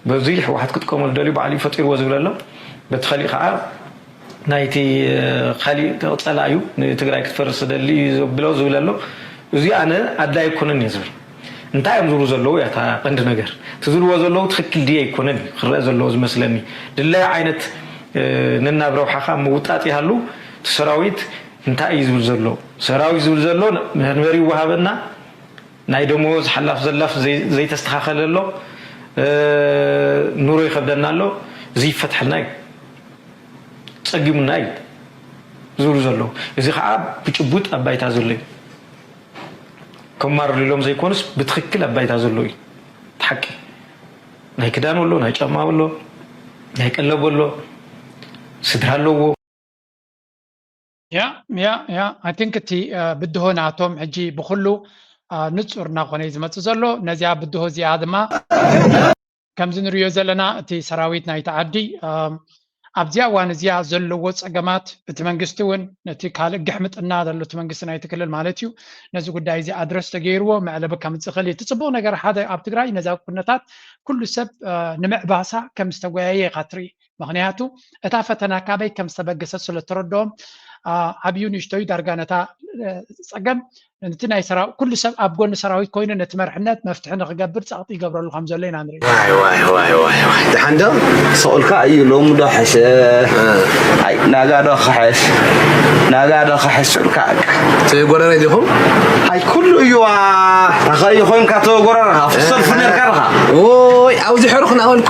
በዚ ህወሓት ክጥቀመሉ ደልዩ ባዕሉ እዩ ፈጢርዎ ዝብል ኣሎ። በቲ ኸሊእ ከዓ ናይቲ ካሊእ ጸላእ እዩ ንትግራይ ክትፈርስ ዝደሊ እዩ ዘብሎ ዝብል ኣሎ። እዚ ኣነ ኣድላይ ኣይኮነን እየ ዝብል። እንታይ እዮም ዝብሉ ዘለዉ እያ እታ ቀንዲ ነገር። እቲ ዝብልዎ ዘለዉ ትኽክል ድየ ኣይኮነን እዩ ክረአ ዘለዎ ዝመስለኒ። ድላዩ ዓይነት ነናብ ረብሓኻ ምውጣጥ ይሃሉ። እቲ ሰራዊት እንታይ እዩ ዝብል ዘሎ? ሰራዊት ዝብል ዘሎ መንበሪ ይወሃበና፣ ናይ ደሞዝ ሓላፍ ዘላፍ ዘይተስተኻኸለ ኣሎ፣ ኑሮ ይኸብደና ኣሎ፣ እዚ ይፈትሐልና እዩ፣ ፀጊሙና እዩ ዝብሉ ዘለዉ። እዚ ከዓ ብጭቡጥ ኣብ ባይታ ዘሎ እዩ። ከማርር ኢሎም ዘይኮኑስ ብትኽክል ኣብ ባይታ ዘሎ እዩ። እቲ ሓቂ ናይ ክዳን ኣሎ፣ ናይ ጫማ ኣሎ፣ ናይ ቀለብ ኣሎ፣ ስድራ ኣለዎ። ያ ያ ያ I think እቲ ብድሆ ናቶም ሕጂ ብኩሉ ንፁር እናኾነ እዩ ዝመፅእ ዘሎ። ነዚኣ ብድሆ እዚኣ ድማ ከምዚ ንሪኦ ዘለና እቲ ሰራዊት ናይቲ ዓዲ ኣብዚኣ እዋን እዚኣ ዘለዎ ፀገማት እቲ መንግስቲ እውን ነቲ ካልእ ግሕምጥና ዘሎ እቲ መንግስቲ ናይቲ ክልል ማለት እዩ ነዚ ጉዳይ እዚ ኣድረስ ተገይርዎ መዕለቢ ከምፅእ ይኽእል እዩ። እቲ ፅቡቕ ነገር ሓደ ኣብ ትግራይ ነዛ ኩነታት ኩሉ ሰብ ንምዕባሳ ከም ዝተጓየየ ኢኻ ትርኢ። ምኽንያቱ እታ ፈተና ካበይ ከም ዝተበገሰት ስለ እተረድኦም ዓብዩ ንእሽተዩ ዳርጋ ነታ ፀገም ነቲ ናይ ሰራዊት ኩሉ ሰብ ኣብ ጎኒ ሰራዊት ኮይኑ ነቲ መርሕነት መፍትሒ ንክገብር ፃቕጢ ይገብረሉ ከም ዘሎ ኢና ንርኢ። ዋይ ዋይ ዋይ ዋይ ዋይ ደሓን ዶ ሰቑልካ እዩ ሎሚ ዶ ሕሸ ኣይ ናጋ ዶ ክሕሽ ናጋ ዶ ክሕሽ ስልካ ተጎረረ ዲኹም ኣይ ኩሉ እዩ ተኸዩ ኮይንካ ተጎረረ ፍሰልፍ ነርካ ርኻ ኦይ ኣብዚ ሕሩኽ ናበልኩ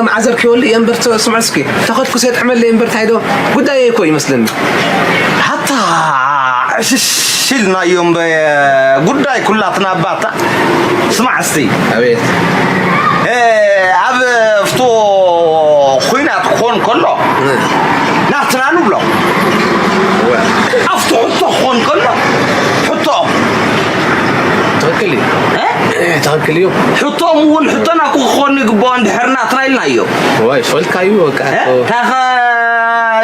መዓዘር ክወሉ እየ እምበር ስምዑ እስኪ ተኸድኩ ሴጥ ዕመለይ እምበር ታይዶ ጉዳይ እኮ ይመስለኒ ሓታ ዕሽሽ ኢልናዮም ጉዳይ ኩላትና ኣባታ ስማዕ እስቲ ኣቤት ኣብ ፍቶ ኩናት ክኾን ከሎ ናትና ንብሎ ኣብቲ ሕቶ ክኾን ከሎ ሕቶ ትኽክል እዩ ትኽክል እዩ ሕቶም እውን ሕቶና ክኾን ይግባኦ እንድሕር ናትና ኢልናዮ ወይ ፈልካ እዩ በቃ ታኸ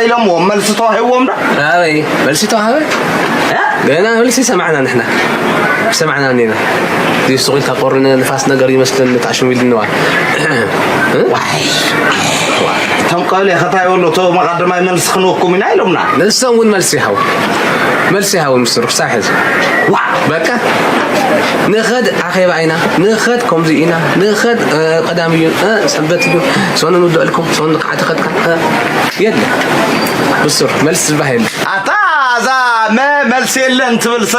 ኢሎምዎ መልሲ ተዋሂዎም ዶ ኣበይ መልሲ ተዋሃበ ገና መልሲ ሰማዕና ንሕና ሰማዕና ኔና ዲሱ ኢልካ ቆርነ ንፋስ ነገር ይመስለን ተኣሽሙ ኢልንዋ እቶም ቀበሌ ከታይ ወሎ እቶ መቐደማይ መልሲ ክንወኩም ኢና ኢሎምና ንሶም እውን መልሲ ይሃቡ መልሲ ይሃቡ ምስሩ ክሳብ ሕዚ በቃ ንኸድ ኣኼባ ኢና ንኸድ ከምዚ ኢና ንኸድ ቀዳም እዩ ሰንበት እዩ ሰኑ ንውድዕልኩም ሰኑ ከዓ ተኸድካ የለ ብሱር መልሲ ዝበሃል የለ ኣታ እዛ መ መልሲ የለን ትብል ሰ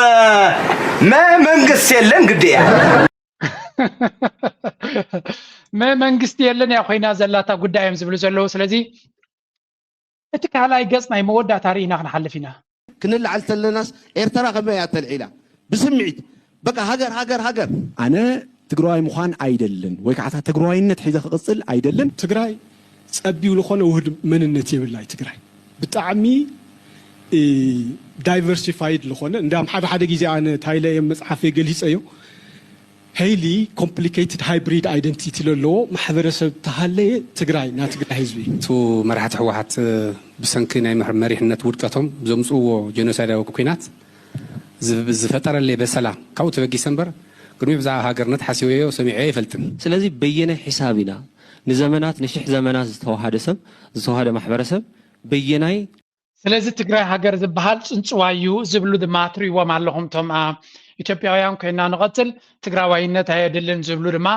መ መንግስቲ የለን ግዲ እያ መ መንግስቲ የለን እያ ኮይና ዘላታ ጉዳይ እዮም ዝብሉ ዘለዉ ስለዚ እቲ ካልኣይ ገጽ ናይ መወዳእታ ርኢና ክንሓልፍ ኢና። ክንልዓል ተለናስ ኤርትራ ከመይ እያ ተልዒላ? ብስምዒት በቃ ሃገር ሃገር ሃገር። ኣነ ትግራዋይ ምዃን ኣይደልን ወይ ከዓ እታ ትግራዋይነት ሒዘ ክቕፅል ኣይደልን። ትግራይ ፀቢው ዝኾነ ውህድ መንነት የብላይ ትግራይ ብጣዕሚ diversified ዝኾነ እንዳም ሓደ ሓደ ግዜ ኣነ ታይለ እየ መፅሓፈይ ገሊፀዮ highly complicated hybrid identity ለለዎ ማሕበረሰብ ተሃለየ ትግራይ ናይ ትግራይ ህዝቢ እዩ። እቱ መራሕቲ ህወሓት ብሰንኪ ናይ መሪሕነት ውድቀቶም ዘምፅእዎ ጀኖሳይዳዊ ኩናት ዝፈጠረለይ በሰላ ካብኡ ተበጊሰ እምበር ቅድሚ ብዛዕባ ሃገርነት ሓሲበዮ ሰሚዐዮ ኣይፈልጥን። ስለዚ በየናይ ሒሳብ ኢና ንዘመናት ንሽሕ ዘመናት ዝተዋሃደ ሰብ ዝተዋሃደ ማሕበረሰብ በየናይ ስለዚ ትግራይ ሃገር ዝበሃል ፅንፅዋይ እዩ ዝብሉ ድማ ትሪእዎም ኣለኹም እቶም ኢትዮጵያውያን ኮይና ንቐፅል ትግራዋይነት ኣየድልን ዝብሉ ድማ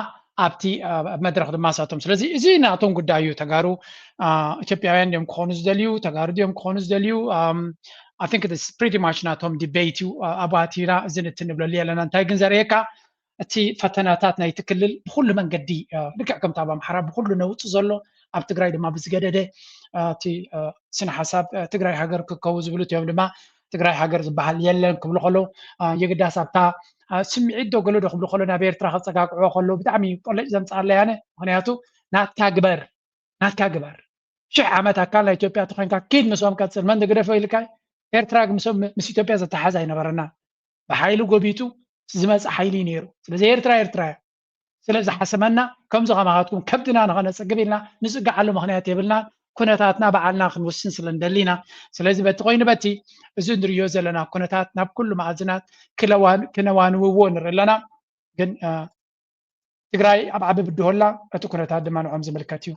ኣብቲ ኣብ መድረኽ ድማ ሳቶም ስለዚ እዚ ናቶም ጉዳይ እዩ ተጋሩ ኢትዮጵያውያን ድዮም ክኾኑ ዝደልዩ ተጋሩ ድዮም ክኾኑ ዝደልዩ I think it's pretty much ናቶም debate እዩ ኣብኡ ኣቲና እዚ ንትን ንብለሉ የለና እንታይ ግን ዘርእየካ እቲ ፈተናታት ናይቲ ክልል ብኩሉ መንገዲ ልክዕ ከምቲ ኣብ ኣምሓራ ብኩሉ ነውፂ ዘሎ ኣብ ትግራይ ድማ ብዝገደደ እቲ ስነ ሓሳብ ትግራይ ሃገር ክከው ዝብሉ እዮም ድማ ትግራይ ሃገር ዝበሃል የለን ክብሉ ከለዉ የግዳስ ኣብታ ስምዒት ዶ ገለ ዶ ክብሉ ከሎ ናብ ኤርትራ ከፀጋግዕዎ ከለዉ ብጣዕሚ ቆለጭ ዘምፅኣለይ ኣነ ምክንያቱ ናትካ ግበር ናትካ ግበር ሽሕ ዓመት ኣካል ናይ ኢትዮጵያ ተኮንካ ኪድ ምስኦም ቀፅል መን ግደፎ ኢልካ ኤርትራ ምስ ኢትዮጵያ ዘተሓዝ ኣይነበረና ብሓይሊ ጎቢጡ ዝመፀ ሓይሊ እዩ ነይሩ ስለዚ ኤርትራ ኤርትራ እያ ስለ ዝሓሰመና ከምዚ ከማኻትኩም ከብድና ንኸነፅግብ ኢልና ንፅግዓሉ ምክንያት የብልናን ኩነታትና በዓልና ክንውስን ስለ ንደሊ ኢና ስለዚ በቲ ኮይኑ በቲ እዚ ንሪዮ ዘለና ኩነታት ናብ ኩሉ መኣዝናት ክነዋንውዎ ንርኢ ኣለና ግን ትግራይ ኣብ ዓቢ ብድሆ ኣላ እቲ ኩነታት ድማ ንዖም ዝምልከት እዩ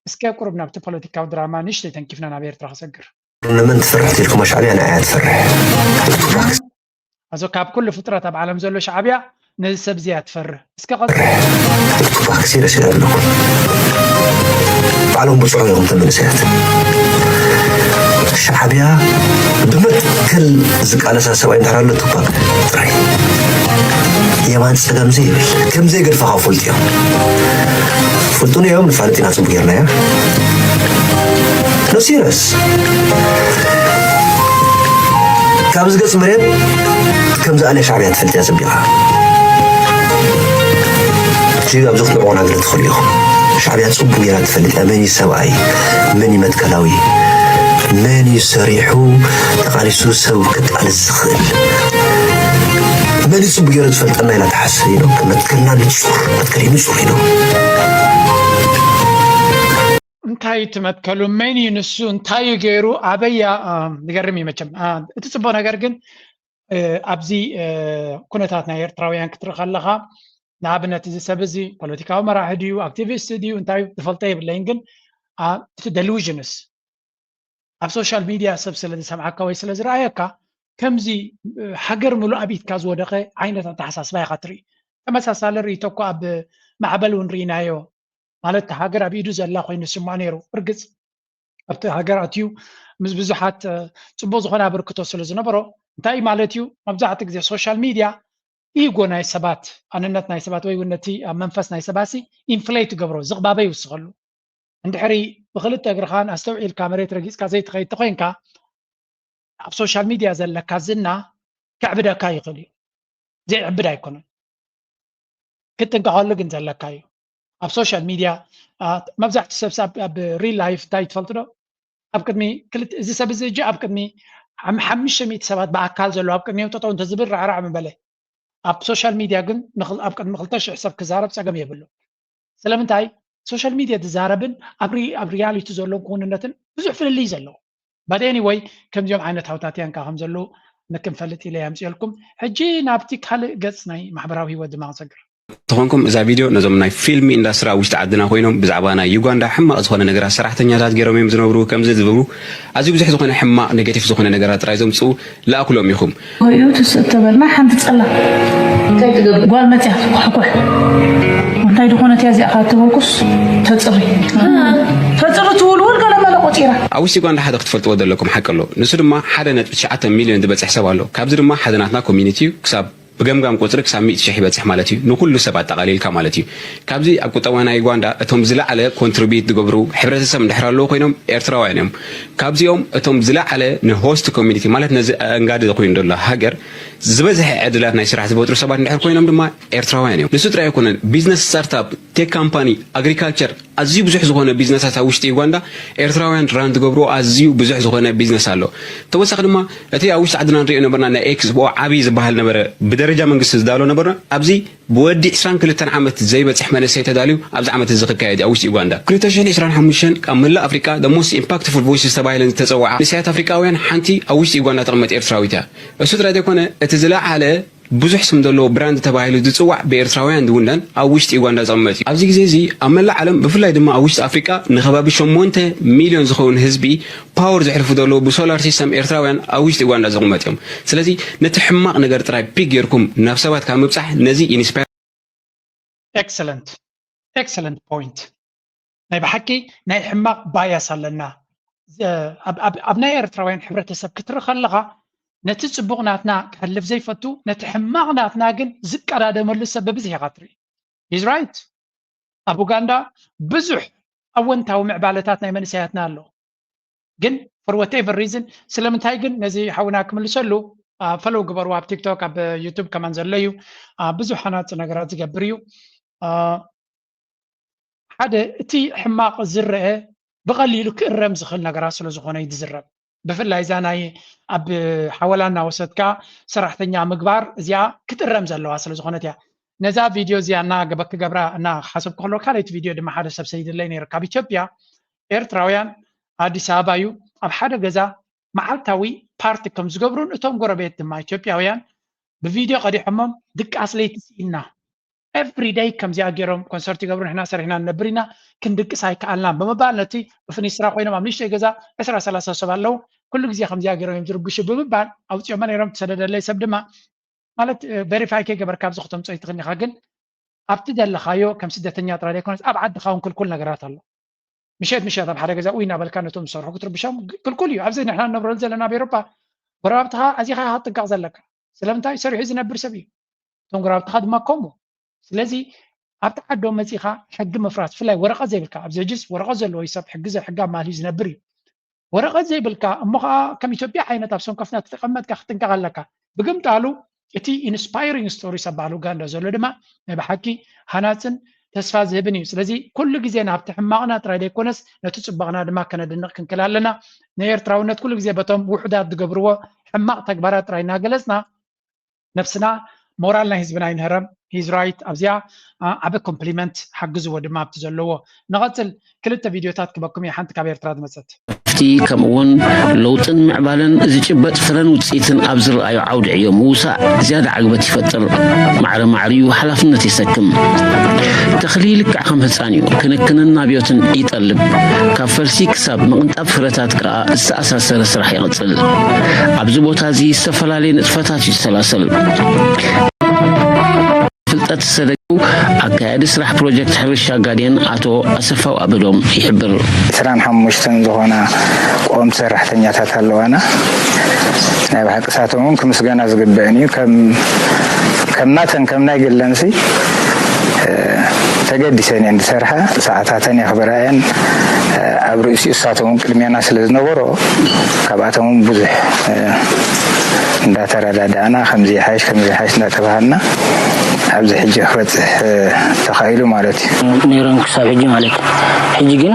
እስከ ቁሩብ ናብቲ ፖለቲካዊ ድራማ ንእሽተይ ተንኪፍና ናብ ኤርትራ ክሰግር ንመን ትፈርሕ ትልኩም ሻዕብያ ንዓያ ትፈርሕ ኣዞ ካብ ኩሉ ፍጥረት ኣብ ዓለም ዘሎ ሻዕብያ ነዚ ሰብ እዚ እያ ትፈርህ እስከ ቀጽ ቱፓክ ሲረስ ኣለኩም ባዕሎም ብፅዑ እዮም ተመንሰያት ሻዕብያ ብመትከል ዝቃለሳ ሰብኣይ እንድሕር ኣሎ ቱፓክ ጥራይ የማን ፀገም ዘይብል ከም ዘይገድፈኻ ፈልጡ እዮም ፈልጡን እዮም ንፋልጥ ኢና ፅቡቅ ጌርና እያ No serious. ካብ ዝገፅ መሬት ከም ዝኣለ ሻዕብያ ትፈልጥ እያ ፅቢቓ ሕጂ ኣብዚ ክትምዕቑና ገለ ትኽእሉ ኢኹም ሻዕብያ ፅቡቅ ጌራ ትፈልጥ እያ መን እዩ ሰብኣይ መን እዩ መትከላዊ መን እዩ ሰሪሑ ተቓሊሱ ሰብ ክቃልስ ዝኽእል መን እዩ ፅቡቅ ገይሩ ዝፈልጠና ኢላ ትሓስብ እዩ መትከልና ንፁር መትከል ንፁር እዩ እንታይ እዩ እቲ መትከሉ? መን እዩ ንሱ? እንታይ እዩ ገይሩ? ኣበያ? ዝገርም እዩ መቸም። እቲ ፅቡቅ ነገር ግን ኣብዚ ኩነታት ናይ ኤርትራውያን ክትርኢ ከለካ፣ ንኣብነት እዚ ሰብ እዚ ፖለቲካዊ መራሒ ድዩ፣ ኣክቲቪስት ድዩ፣ እንታይ ዝፈልጦ የብለይን። ግን እቲ ደሉዥንስ ኣብ ሶሻል ሚድያ ሰብ ስለ ዝሰምዓካ ወይ ስለ ዝረኣየካ፣ ከምዚ ሃገር ምሉእ ኣብ ኢድካ ዝወደቀ ዓይነት ኣተሓሳስባ ኢካ ትርኢ። ተመሳሳሊ ርእይቶ እኮ ኣብ ማዕበል እውን ርኢናዮ። ማለት ሃገር ኣብ ኢዱ ዘላ ኮይኑ ዝስምዖ ነይሩ። እርግፅ ኣብቲ ሃገር ኣትዩ ምስ ብዙሓት ፅቡቅ ዝኾነ ኣበርክቶ ስለ ዝነበሮ፣ እንታይ ማለት እዩ? መብዛሕትኡ ግዜ ሶሻል ሚድያ ኢጎ ናይ ሰባት፣ ኣንነት ናይ ሰባት ወይ እውን ነቲ ኣብ መንፈስ ናይ ሰባት ኢንፍሌት ይገብሮ፣ ዝቕባበ ይውስኸሉ። እንድሕሪ ብክልተ እግርኻን ኣስተውዒልካ መሬት ረጊፅካ ዘይትኸይድ ተኮይንካ፣ ኣብ ሶሻል ሚድያ ዘለካ ዝና ከዕብደካ ይኽእል እዩ። ዘይዕብድ ኣይኮነን። ክትጥንቀቐሉ ግን ዘለካ እዩ። ኣብ ሶሻል ሚድያ መብዛሕትኡ ሰብ ኣብ ሪል ላይፍ እንታይ ትፈልጡ ዶ? ኣብ ቅድሚ እዚ ሰብ እዚ እጂ ኣብ ቅድሚ ሓሙሽተ ሚእቲ ሰባት ብኣካል ዘለዉ ኣብ ቅድሚኦም ጠጠው እንተዝብል ራዕራዕ ምበለ። ኣብ ሶሻል ሚድያ ግን ኣብ ቅድሚ ክልተ ሽሕ ሰብ ክዛረብ ፀገም የብሉ። ስለምንታይ? ሶሻል ሚድያ ዝዛረብን ኣብ ሪያሊቲ ዘለዎም ክውንነትን ብዙሕ ፍልልይ ዘለዎ። But anyway፣ ከምዚኦም ዓይነት ሃውታትያን ከዓ ከም ዘለዉ ንክንፈልጥ ኢለ የምፅኤልኩም። ሕጂ ናብቲ ካልእ ገፅ ናይ ማሕበራዊ ህይወት ድማ ክንሰግር። ተኾንኩም እዛ ቪድዮ ነዞም ናይ ፊልም ኢንዳስትሪ ኣብ ውሽጢ ዓድና ኮይኖም ብዛዕባ ናይ ዩጋንዳ ሕማቕ ዝኾነ ነገራት ሰራሕተኛታት ገይሮም እዮም ዝነብሩ ከምዚ ዝብሉ ኣዝዩ ብዙሕ ዝኾነ ሕማቕ ኔጌቲቭ ዝኾነ ነገራት ጥራይ ዘምፅኡ ለኣኩሎም ኢኹም። ኮይኑ ትስእ ተበልና ሓንቲ ፀላ እንታይ ትገብር? ጓል መፅያ ትኳሕኳሕ። እንታይ ዝኾነት እያ እዚኣ ካብ ተበልኩስ ተፅሪ። ተፅሪ ትውልውል ገለ መለ ቆፂራ። ኣብ ውሽጢ ዩጋንዳ ሓደ ክትፈልጥዎ ዘለኩም ሓቂ ኣሎ። ንሱ ድማ ሓደ ነጥቢ ትሽዓተ ሚልዮን ዝበፅሕ ሰብ ኣሎ። ካብዚ ድማ ሓደ ናትና ኮሚኒቲ እዩ። ክሳብ ብገምጋም ቁፅሪ ክሳብ ሚእቲ ሽሕ ይበፅሕ ማለት እዩ። ንኩሉ ሰብ ኣጠቓሊልካ ማለት እዩ። ካብዚ ኣብ ቁጠባ ናይ ዩጋንዳ እቶም ዝለዓለ ኮንትሪቢዩት ዝገብሩ ሕብረተሰብ እንድሕር ኣለዉ ኮይኖም ኤርትራውያን እዮም። ካብዚኦም እቶም ዝለዓለ ንሆስት ኮሚኒቲ ማለት ነዚ ኣንጋዲ ኮይኑ ዘሎ ሃገር ዝበዝሐ ዕድላት ናይ ስራሕ ዝፈጥሩ ሰባት እንድሕር ኮይኖም ድማ ኤርትራውያን እዮም። ንሱ ጥራይ ኣይኮነን፣ ቢዝነስ፣ ስታርታፕ፣ ቴክ ካምፓኒ፣ ኣግሪካልቸር፣ ኣዝዩ ብዙሕ ዝኾነ ቢዝነሳት ኣብ ውሽጢ ዩጋንዳ ኤርትራውያን ራን ዝገብርዎ ኣዝዩ ብዙሕ ዝኾነ ቢዝነስ ኣሎ። ተወሳኺ ድማ እቲ ኣብ ውሽጢ ዓድና ንሪኦ ነበርና ናይ ኤክስፖ ዓብዪ ዝበሃል ነበረ፣ ብደረጃ መንግስቲ ዝዳሎ ነበርና። ኣብዚ ብወዲ ዕስራን ክልተን ዓመት ዘይበፅሕ መንእሰይ ተዳልዩ ኣብዚ ዓመት እዚ ክካየድ እዩ ኣብ ውሽጢ ዩጋንዳ። ክልተ ሽሕን ዕስራን ሓሙሽተን ካብ መላእ ኣፍሪቃ the most impactful voices ተባሂለን ዝተፀውዓ መንእሰያት ኣፍሪቃውያን ሓንቲ ኣብ ውሽጢ ዩጋንዳ ተቐመጥ ኤርትራዊት እያ። እሱ ጥራይ ዘይኮነ እቲ ዝለዓለ ብዙሕ ስም ዘለዎ ብራንድ ተባሂሉ ዝፅዋዕ ብኤርትራውያን ዝውነን ኣብ ውሽጢ ዩጋንዳ ዝቕመጥ እዩ። ኣብዚ ግዜ እዚ ኣብ መላእ ዓለም ብፍላይ ድማ ኣብ ውሽጢ ኣፍሪቃ ንከባቢ ሸሞንተ ሚልዮን ዝኸውን ህዝቢ ፓወር ዘሕልፉ ዘለዉ ብሶላር ሲስተም ኤርትራውያን ኣብ ውሽጢ ዩጋንዳ ዝቕመጥ እዮም። ስለዚ ነቲ ሕማቕ ነገር ጥራይ ፒክ ጌርኩም ናብ ሰባት ካብ ምብጻሕ ነዚ ኢንስፓየር Excellent, excellent point። ናይ ብሓቂ ናይ ሕማቕ ባያስ ኣለና። ኣብ ናይ ኤርትራውያን ሕብረተሰብ ክትርኢ ከለኻ ነቲ ጽቡቕ ናትና ክሕልፍ ዘይፈቱ፣ ነቲ ሕማቕ ናትና ግን ዝቀዳደመሉ ሰብ ብብዝሒ ኢኻ ትርኢ። He's right። ኣብ ኡጋንዳ ብዙሕ ኣወንታዊ ምዕባለታት ናይ መንእሰያትና ኣሎ። ግን for whatever reason ስለምንታይ ግን ነዚ ሓውና ክምልሰሉ ፈለው ግበሩ ኣብ ቲክቶክ ኣብ ዩቱብ ከማን ዘሎ እዩ። ብዙሕ ሓናፂ ነገራት ዝገብር እዩ። ሓደ እቲ ሕማቕ ዝረአ ብቐሊሉ ክእረም ዝኽእል ነገራት ስለ ዝኾነ እዩ ዝዝረብ። ብፍላይ እዛ ናይ ኣብ ሓወላ እናወሰድካ ሰራሕተኛ ምግባር እዚኣ ክትእረም ዘለዋ ስለ ዝኾነት እያ። ነዛ ቪድዮ እዚኣ እና ገበክ ገብራ እና ሓሰብኩ ከሎ ካልኣይቲ ቪድዮ ድማ ሓደ ሰብ ሰይድለይ ነይሩ ካብ ኢትዮጵያ ኤርትራውያን ኣዲስ ኣበባ እዩ ኣብ ሓደ ገዛ መዓልታዊ ፓርቲ ከም ዝገብሩን እቶም ጎረቤት ድማ ኢትዮጵያውያን ብቪድዮ ቀዲሖሞም ድቃስ ለይቲ ስኢንና every day ከምዚኣ ገይሮም ኮንሰርት ይገብሩ ንሕና ሰሪሕና ንነብር ኢና ክንድቅስ ኣይከኣልናን ብምባል ነቲ ብፍኒስትራ ኮይኖም ኣብ ንእሽተይ ገዛ ዕስራ ሰላሳ ሰብ ኣለዉ ኩሉ ግዜ ከምዚኣ ገይሮም እዮም ዝርብሹ ብምባል ኣውፅኦማ ነይሮም ትሰደደለይ ሰብ ድማ ማለት ቨሪፋይ ከይገበርካ ኣብዚ ክተምፅኦ ይትኽእል ኢኻ ግን ኣብቲ ዘለኻዮ ከም ስደተኛ ጥራይ ዘይኮነስ ኣብ ዓድኻ እውን ክልኩል ነገራት ኣሎ ምሸት ምሸት ኣብ ሓደ ገዛ ኡይ እናበልካ ነቶም ዝሰርሑ ክትርብሾም ክልኩል እዩ ኣብዚ ንሕና ንነብረሉ ዘለና ኣብ ኤሮፓ ጎረባብትኻ ኣዚኻ ኢኻ ክትጥንቀቕ ዘለካ ስለምንታይ ሰሪሑ ዝነብር ሰብ እዩ እቶም ጎረባብትኻ ድማ ከምኡ ስለዚ ኣብቲ ዓዶም መፂኻ ሕጊ ምፍራስ ብፍላይ ወረቐት ዘይብልካ ኣብዚ ሕጅስ ወረቐት ዘለዎ እዩ ሰብ ሕጊ ሕጊ ኣማልዩ ዝነብር እዩ ወረቐት ዘይብልካ እሞ ከዓ ከም ኢትዮጵያ ዓይነት ኣብ ሰንኮፍና ተቐመጥካ ክትጥንቀቕ ኣለካ ብግምጣሉ እቲ ኢንስፓይሪንግ ስቶሪስ ኣብ ባህሊ ኡጋንዳ ዘሎ ድማ ናይ ብሓቂ ሃናፅን ተስፋ ዝህብን እዩ ስለዚ ኩሉ ግዜ ናብቲ ሕማቕና ጥራይ ዘይኮነስ ነቲ ፅቡቕና ድማ ከነድንቕ ክንክል ኣለና ናይ ኤርትራውነት ኩሉ ግዜ በቶም ውሑዳት ዝገብርዎ ሕማቕ ተግባራት ጥራይ እናገለፅና ነብስና ሞራል ናይ ህዝብና ይንህረም። He's right ኣብዚኣ። ዓበ ኮምፕሊመንት፣ ሓግዝዎ ድማ ኣብቲ ዘለዎ። ንቐፅል። ክልተ ቪድዮታት ክበኩም እየ፣ ሓንቲ ካብ ኤርትራ ዝመፀት። ኣብቲ ከምኡውን ለውጥን ምዕባለን ዝጭበጥ ፍረን ውፅኢትን ኣብ ዝረኣዩ ዓውዲ ዕዮ ምውሳእ ዝያዳ ዓግበት ይፈጥር። ማዕረ ማዕሪኡ ሓላፍነት የሰክም። ተኽሊ ልክዕ ከም ህፃን እዩ። ክንክንን ናብዮትን ይጠልብ። ካብ ፈልሲ ክሳብ ምቕንጣብ ፍረታት ከኣ ዝተኣሳሰረ ስራሕ ይቕጽል። ኣብዚ ቦታ እዚ ዝተፈላለየ ንጥፈታት እዩ ዝሰላሰል። ፍልጠት ዝተደገፉ ኣካያዲ ስራሕ ፕሮጀክት ሕርሻ ጋዴን ኣቶ ኣሰፋው ኣበዶም ይሕብር። ዕስራን ሓሙሽተን ዝኾና ቆም ሰራሕተኛታት ኣለዋና። ናይ ብሓቂ ሳቶም እውን ክምስገና ዝግበአን እዩ። ከም ናተን ከም ናይ ግለንሲ ተገዲሰን እየን ዝሰርሓ። ሰዓታተን የኽብራ እየን። ኣብ ርእሲኡ እሳቶም እውን ቅድሜና ስለ ዝነበሮ ካብኣቶም እውን ብዙሕ እንዳተረዳዳእና ከምዚ ይሓይሽ ከምዚ ይሓይሽ እንዳተባሃልና ኣብዚ ሕጂ ክበፅሕ ተኻኢሉ ማለት እዩ። ነይረን ክሳብ ሕጂ ማለት እዩ። ሕጂ ግን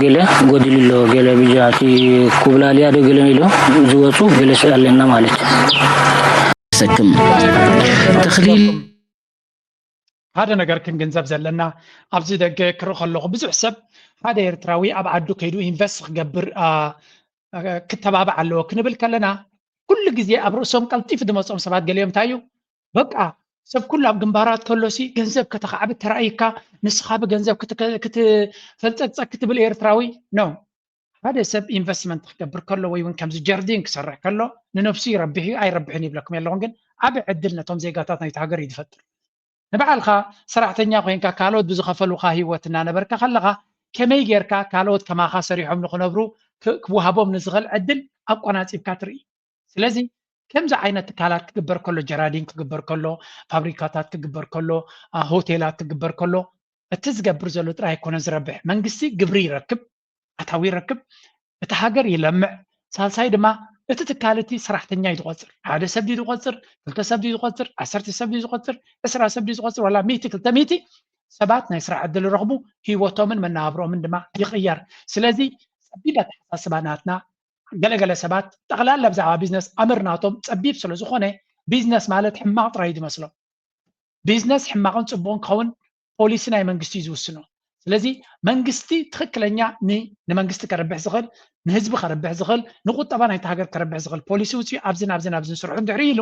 ገለ ጎዲሉ ኣሎ፣ ገለ ብጃ እቲ ኩብላልያ ዶ ገለ ኢሎ ዝወፁ ገለ ኣለና ማለት እዩ። ሰክም ተኽሊል ሓደ ነገር ክንግንዘብ ዘለና ኣብዚ ደገ ክርኢ ከለኹ ብዙሕ ሰብ ሓደ ኤርትራዊ ኣብ ዓዱ ከይዱ ኢንቨስት ክገብር ክተባባዕ ኣለዎ ክንብል ከለና ኩሉ ግዜ ኣብ ርእሶም ቀልጢፉ ዝመፅኦም ሰባት ገሊኦም እንታይ እዩ በቃ ሰብ ኩሉ ኣብ ግንባራት ከሎሲ ገንዘብ ከተኻዕብት ተራእይካ ንስኻ ብገንዘብ ክትፈልፀቅፀ ክትብል ኤርትራዊ ነው። ሓደ ሰብ ኢንቨስትመንት ክገብር ከሎ ወይ እውን ከምዚ ጀርዲን ክሰርሕ ከሎ ንነብሱ ይረብሕ እዩ ኣይረብሕን ይብለኩም የለኹም። ግን ዓቢ ዕድል ነቶም ዜጋታት ናይቲ ሃገር እዩ ዝፈጥር። ንባዕልኻ ሰራሕተኛ ኮይንካ ካልኦት ብዝኸፈሉኻ ህይወት እናነበርካ ከለኻ ከመይ ጌርካ ካልኦት ከማኻ ሰሪሖም ንኽነብሩ ክወሃቦም ንዝኽእል ዕድል ኣቆናፂብካ ትርኢ። ስለዚ ከምዚ ዓይነት ትካላት ክግበር ከሎ፣ ጀራዲን ክግበር ከሎ፣ ፋብሪካታት ክግበር ከሎ፣ ሆቴላት ክግበር ከሎ እቲ ዝገብር ዘሎ ጥራይ ኣይኮነ ዝረብሕ። መንግስቲ ግብሪ ይረክብ፣ ኣታዊ ይረክብ፣ እቲ ሃገር ይለምዕ። ሳልሳይ ድማ እቲ ትካል እቲ ሰራሕተኛ እዩ ዝቆፅር። ሓደ ሰብ ድዩ ዝቆፅር፣ ክልተ ሰብ ድዩ ዝቆፅር፣ ዓሰርተ ሰብ ድዩ ዝቆፅር፣ ዕስራ ሰብ ድዩ ዝቆፅር፣ ዋላ ሚእቲ ክልተ ሚእቲ ሰባት ናይ ስራሕ ዕድል ረኽቡ፣ ህይወቶምን መነባብሮምን ድማ ይቕየር። ስለዚ ጸቢብ ኣተሓሳስባ ናትና ገለገለ ሰባት ጠቕላላ ብዛዕባ ቢዝነስ ኣምር ናቶም ጸቢብ ስለ ዝኾነ ቢዝነስ ማለት ሕማቕ ጥራይ እዩ ዝመስሎም። ቢዝነስ ሕማቕን ጽቡቕን ክኸውን ፖሊሲ ናይ መንግስቲ እዩ ዝውስኖ። ስለዚ መንግስቲ ትኽክለኛ ንመንግስቲ ከረብሕ ዝኽእል ንህዝቢ ከረብሕ ዝኽእል ንቁጠባ ናይቲ ሃገር ከረብሕ ዝኽእል ፖሊሲ ውፅኡ ኣብዝን ኣብዝን ኣብዝን ስርሑ እንድሕር ኢሉ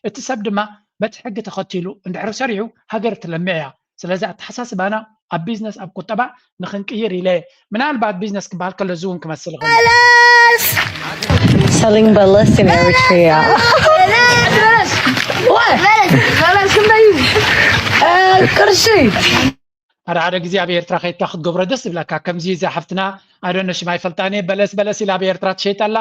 እቲ ሰብ ድማ በቲ ሕጊ ተኸቲሉ እንድሕር ሰሪሑ ሃገር ትለምዕ እያ። ስለዚ ኣተሓሳስባና ኣብ ቢዝነስ ኣብ ቁጠባ ንኽንቅይር ኢለ ምናልባት ቢዝነስ ክበሃል ከሎ እዚ እውን ክመስል ይኽእል። Selling በለስ in Eritrea. ቅርሺ ሓደ ሓደ ግዜ ኣብ ኤርትራ ከይድካ ክትገብሮ ደስ ዝብለካ ከምዚ እዛ ሓፍትና ኣደነ ሽማ ይፈልጣኒ በለስ በለስ ኢላ ኣብ ኤርትራ ትሸይጠላ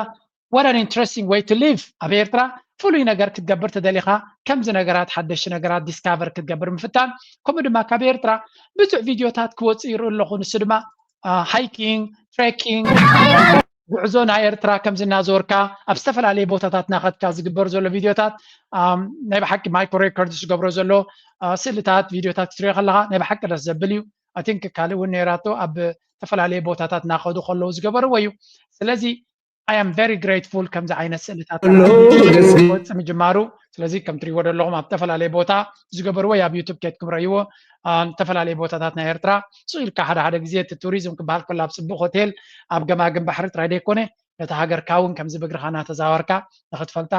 What an interesting way to live ኣብ ኤርትራ ፍሉይ ነገር ክትገብር ተደሊኻ ከምዚ ነገራት ሓደሽቲ ነገራት ዲስካቨር ክትገብር ምፍታን ከምኡ ድማ ካብ ኤርትራ ብዙሕ ቪድዮታት ክወፅእ ይርኢ ኣለኹ ንሱ ድማ ሃይኪንግ ትሬኪንግ ጉዕዞ ናይ ኤርትራ ከምዚ እናዞርካ ኣብ ዝተፈላለየ ቦታታት እናኸድካ ዝግበር ዘሎ ቪድዮታት ናይ ብሓቂ ማይክሮ ሬኮርድ ዝገብሮ ዘሎ ስእልታት ቪድዮታት ክትሪኦ ከለካ ናይ ብሓቂ ደስ ዘብል እዩ I think ካልእ እውን ነይራቶ ኣብ ዝተፈላለየ ቦታታት እናኸዱ ከለዉ ዝገበርዎ እዩ ስለዚ I am very grateful ከምዚ ዓይነት ስእልታት ወፅ ምጅማሩ ስለዚ ከም ትሪዎ ዘለኹም ኣብ ዝተፈላለየ ቦታ ዝገበርዎ ኣብ ዩቱብ ኬድኩም ረእይዎ ዝተፈላለየ ቦታታት ናይ ኤርትራ ስኢልካ ሓደ ሓደ ግዜ እቲ ቱሪዝም ክበሃል ከሎ ኣብ ፅቡቅ ሆቴል ኣብ ገማግም ባሕሪ ጥራይ ደይኮነ ነቲ ሃገርካ እውን ከምዚ ብእግርኻ እናተዛወርካ ንክትፈልጣ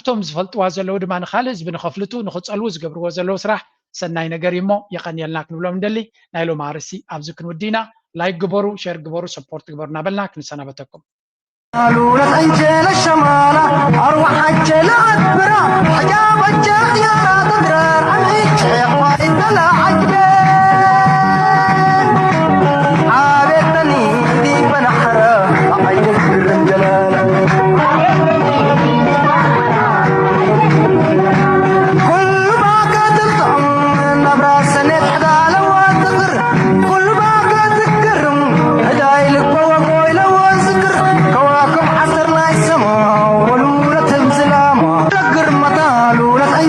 እቶም ዝፈልጥዋ ዘለዉ ድማ ንካልእ ህዝቢ ንከፍልጡ ንክፀልዉ ዝገብርዎ ዘለዉ ስራሕ ሰናይ ነገር እዩ እሞ የቀንየልና ክንብሎም እንደሊ ናይ ሎሚ ኣርእስቲ ኣብዚ ክንውዲ ኢና ላይክ ግበሩ ሸር ግበሩ ሰፖርት ግበሩ እናበልና ክንሰናበተኩም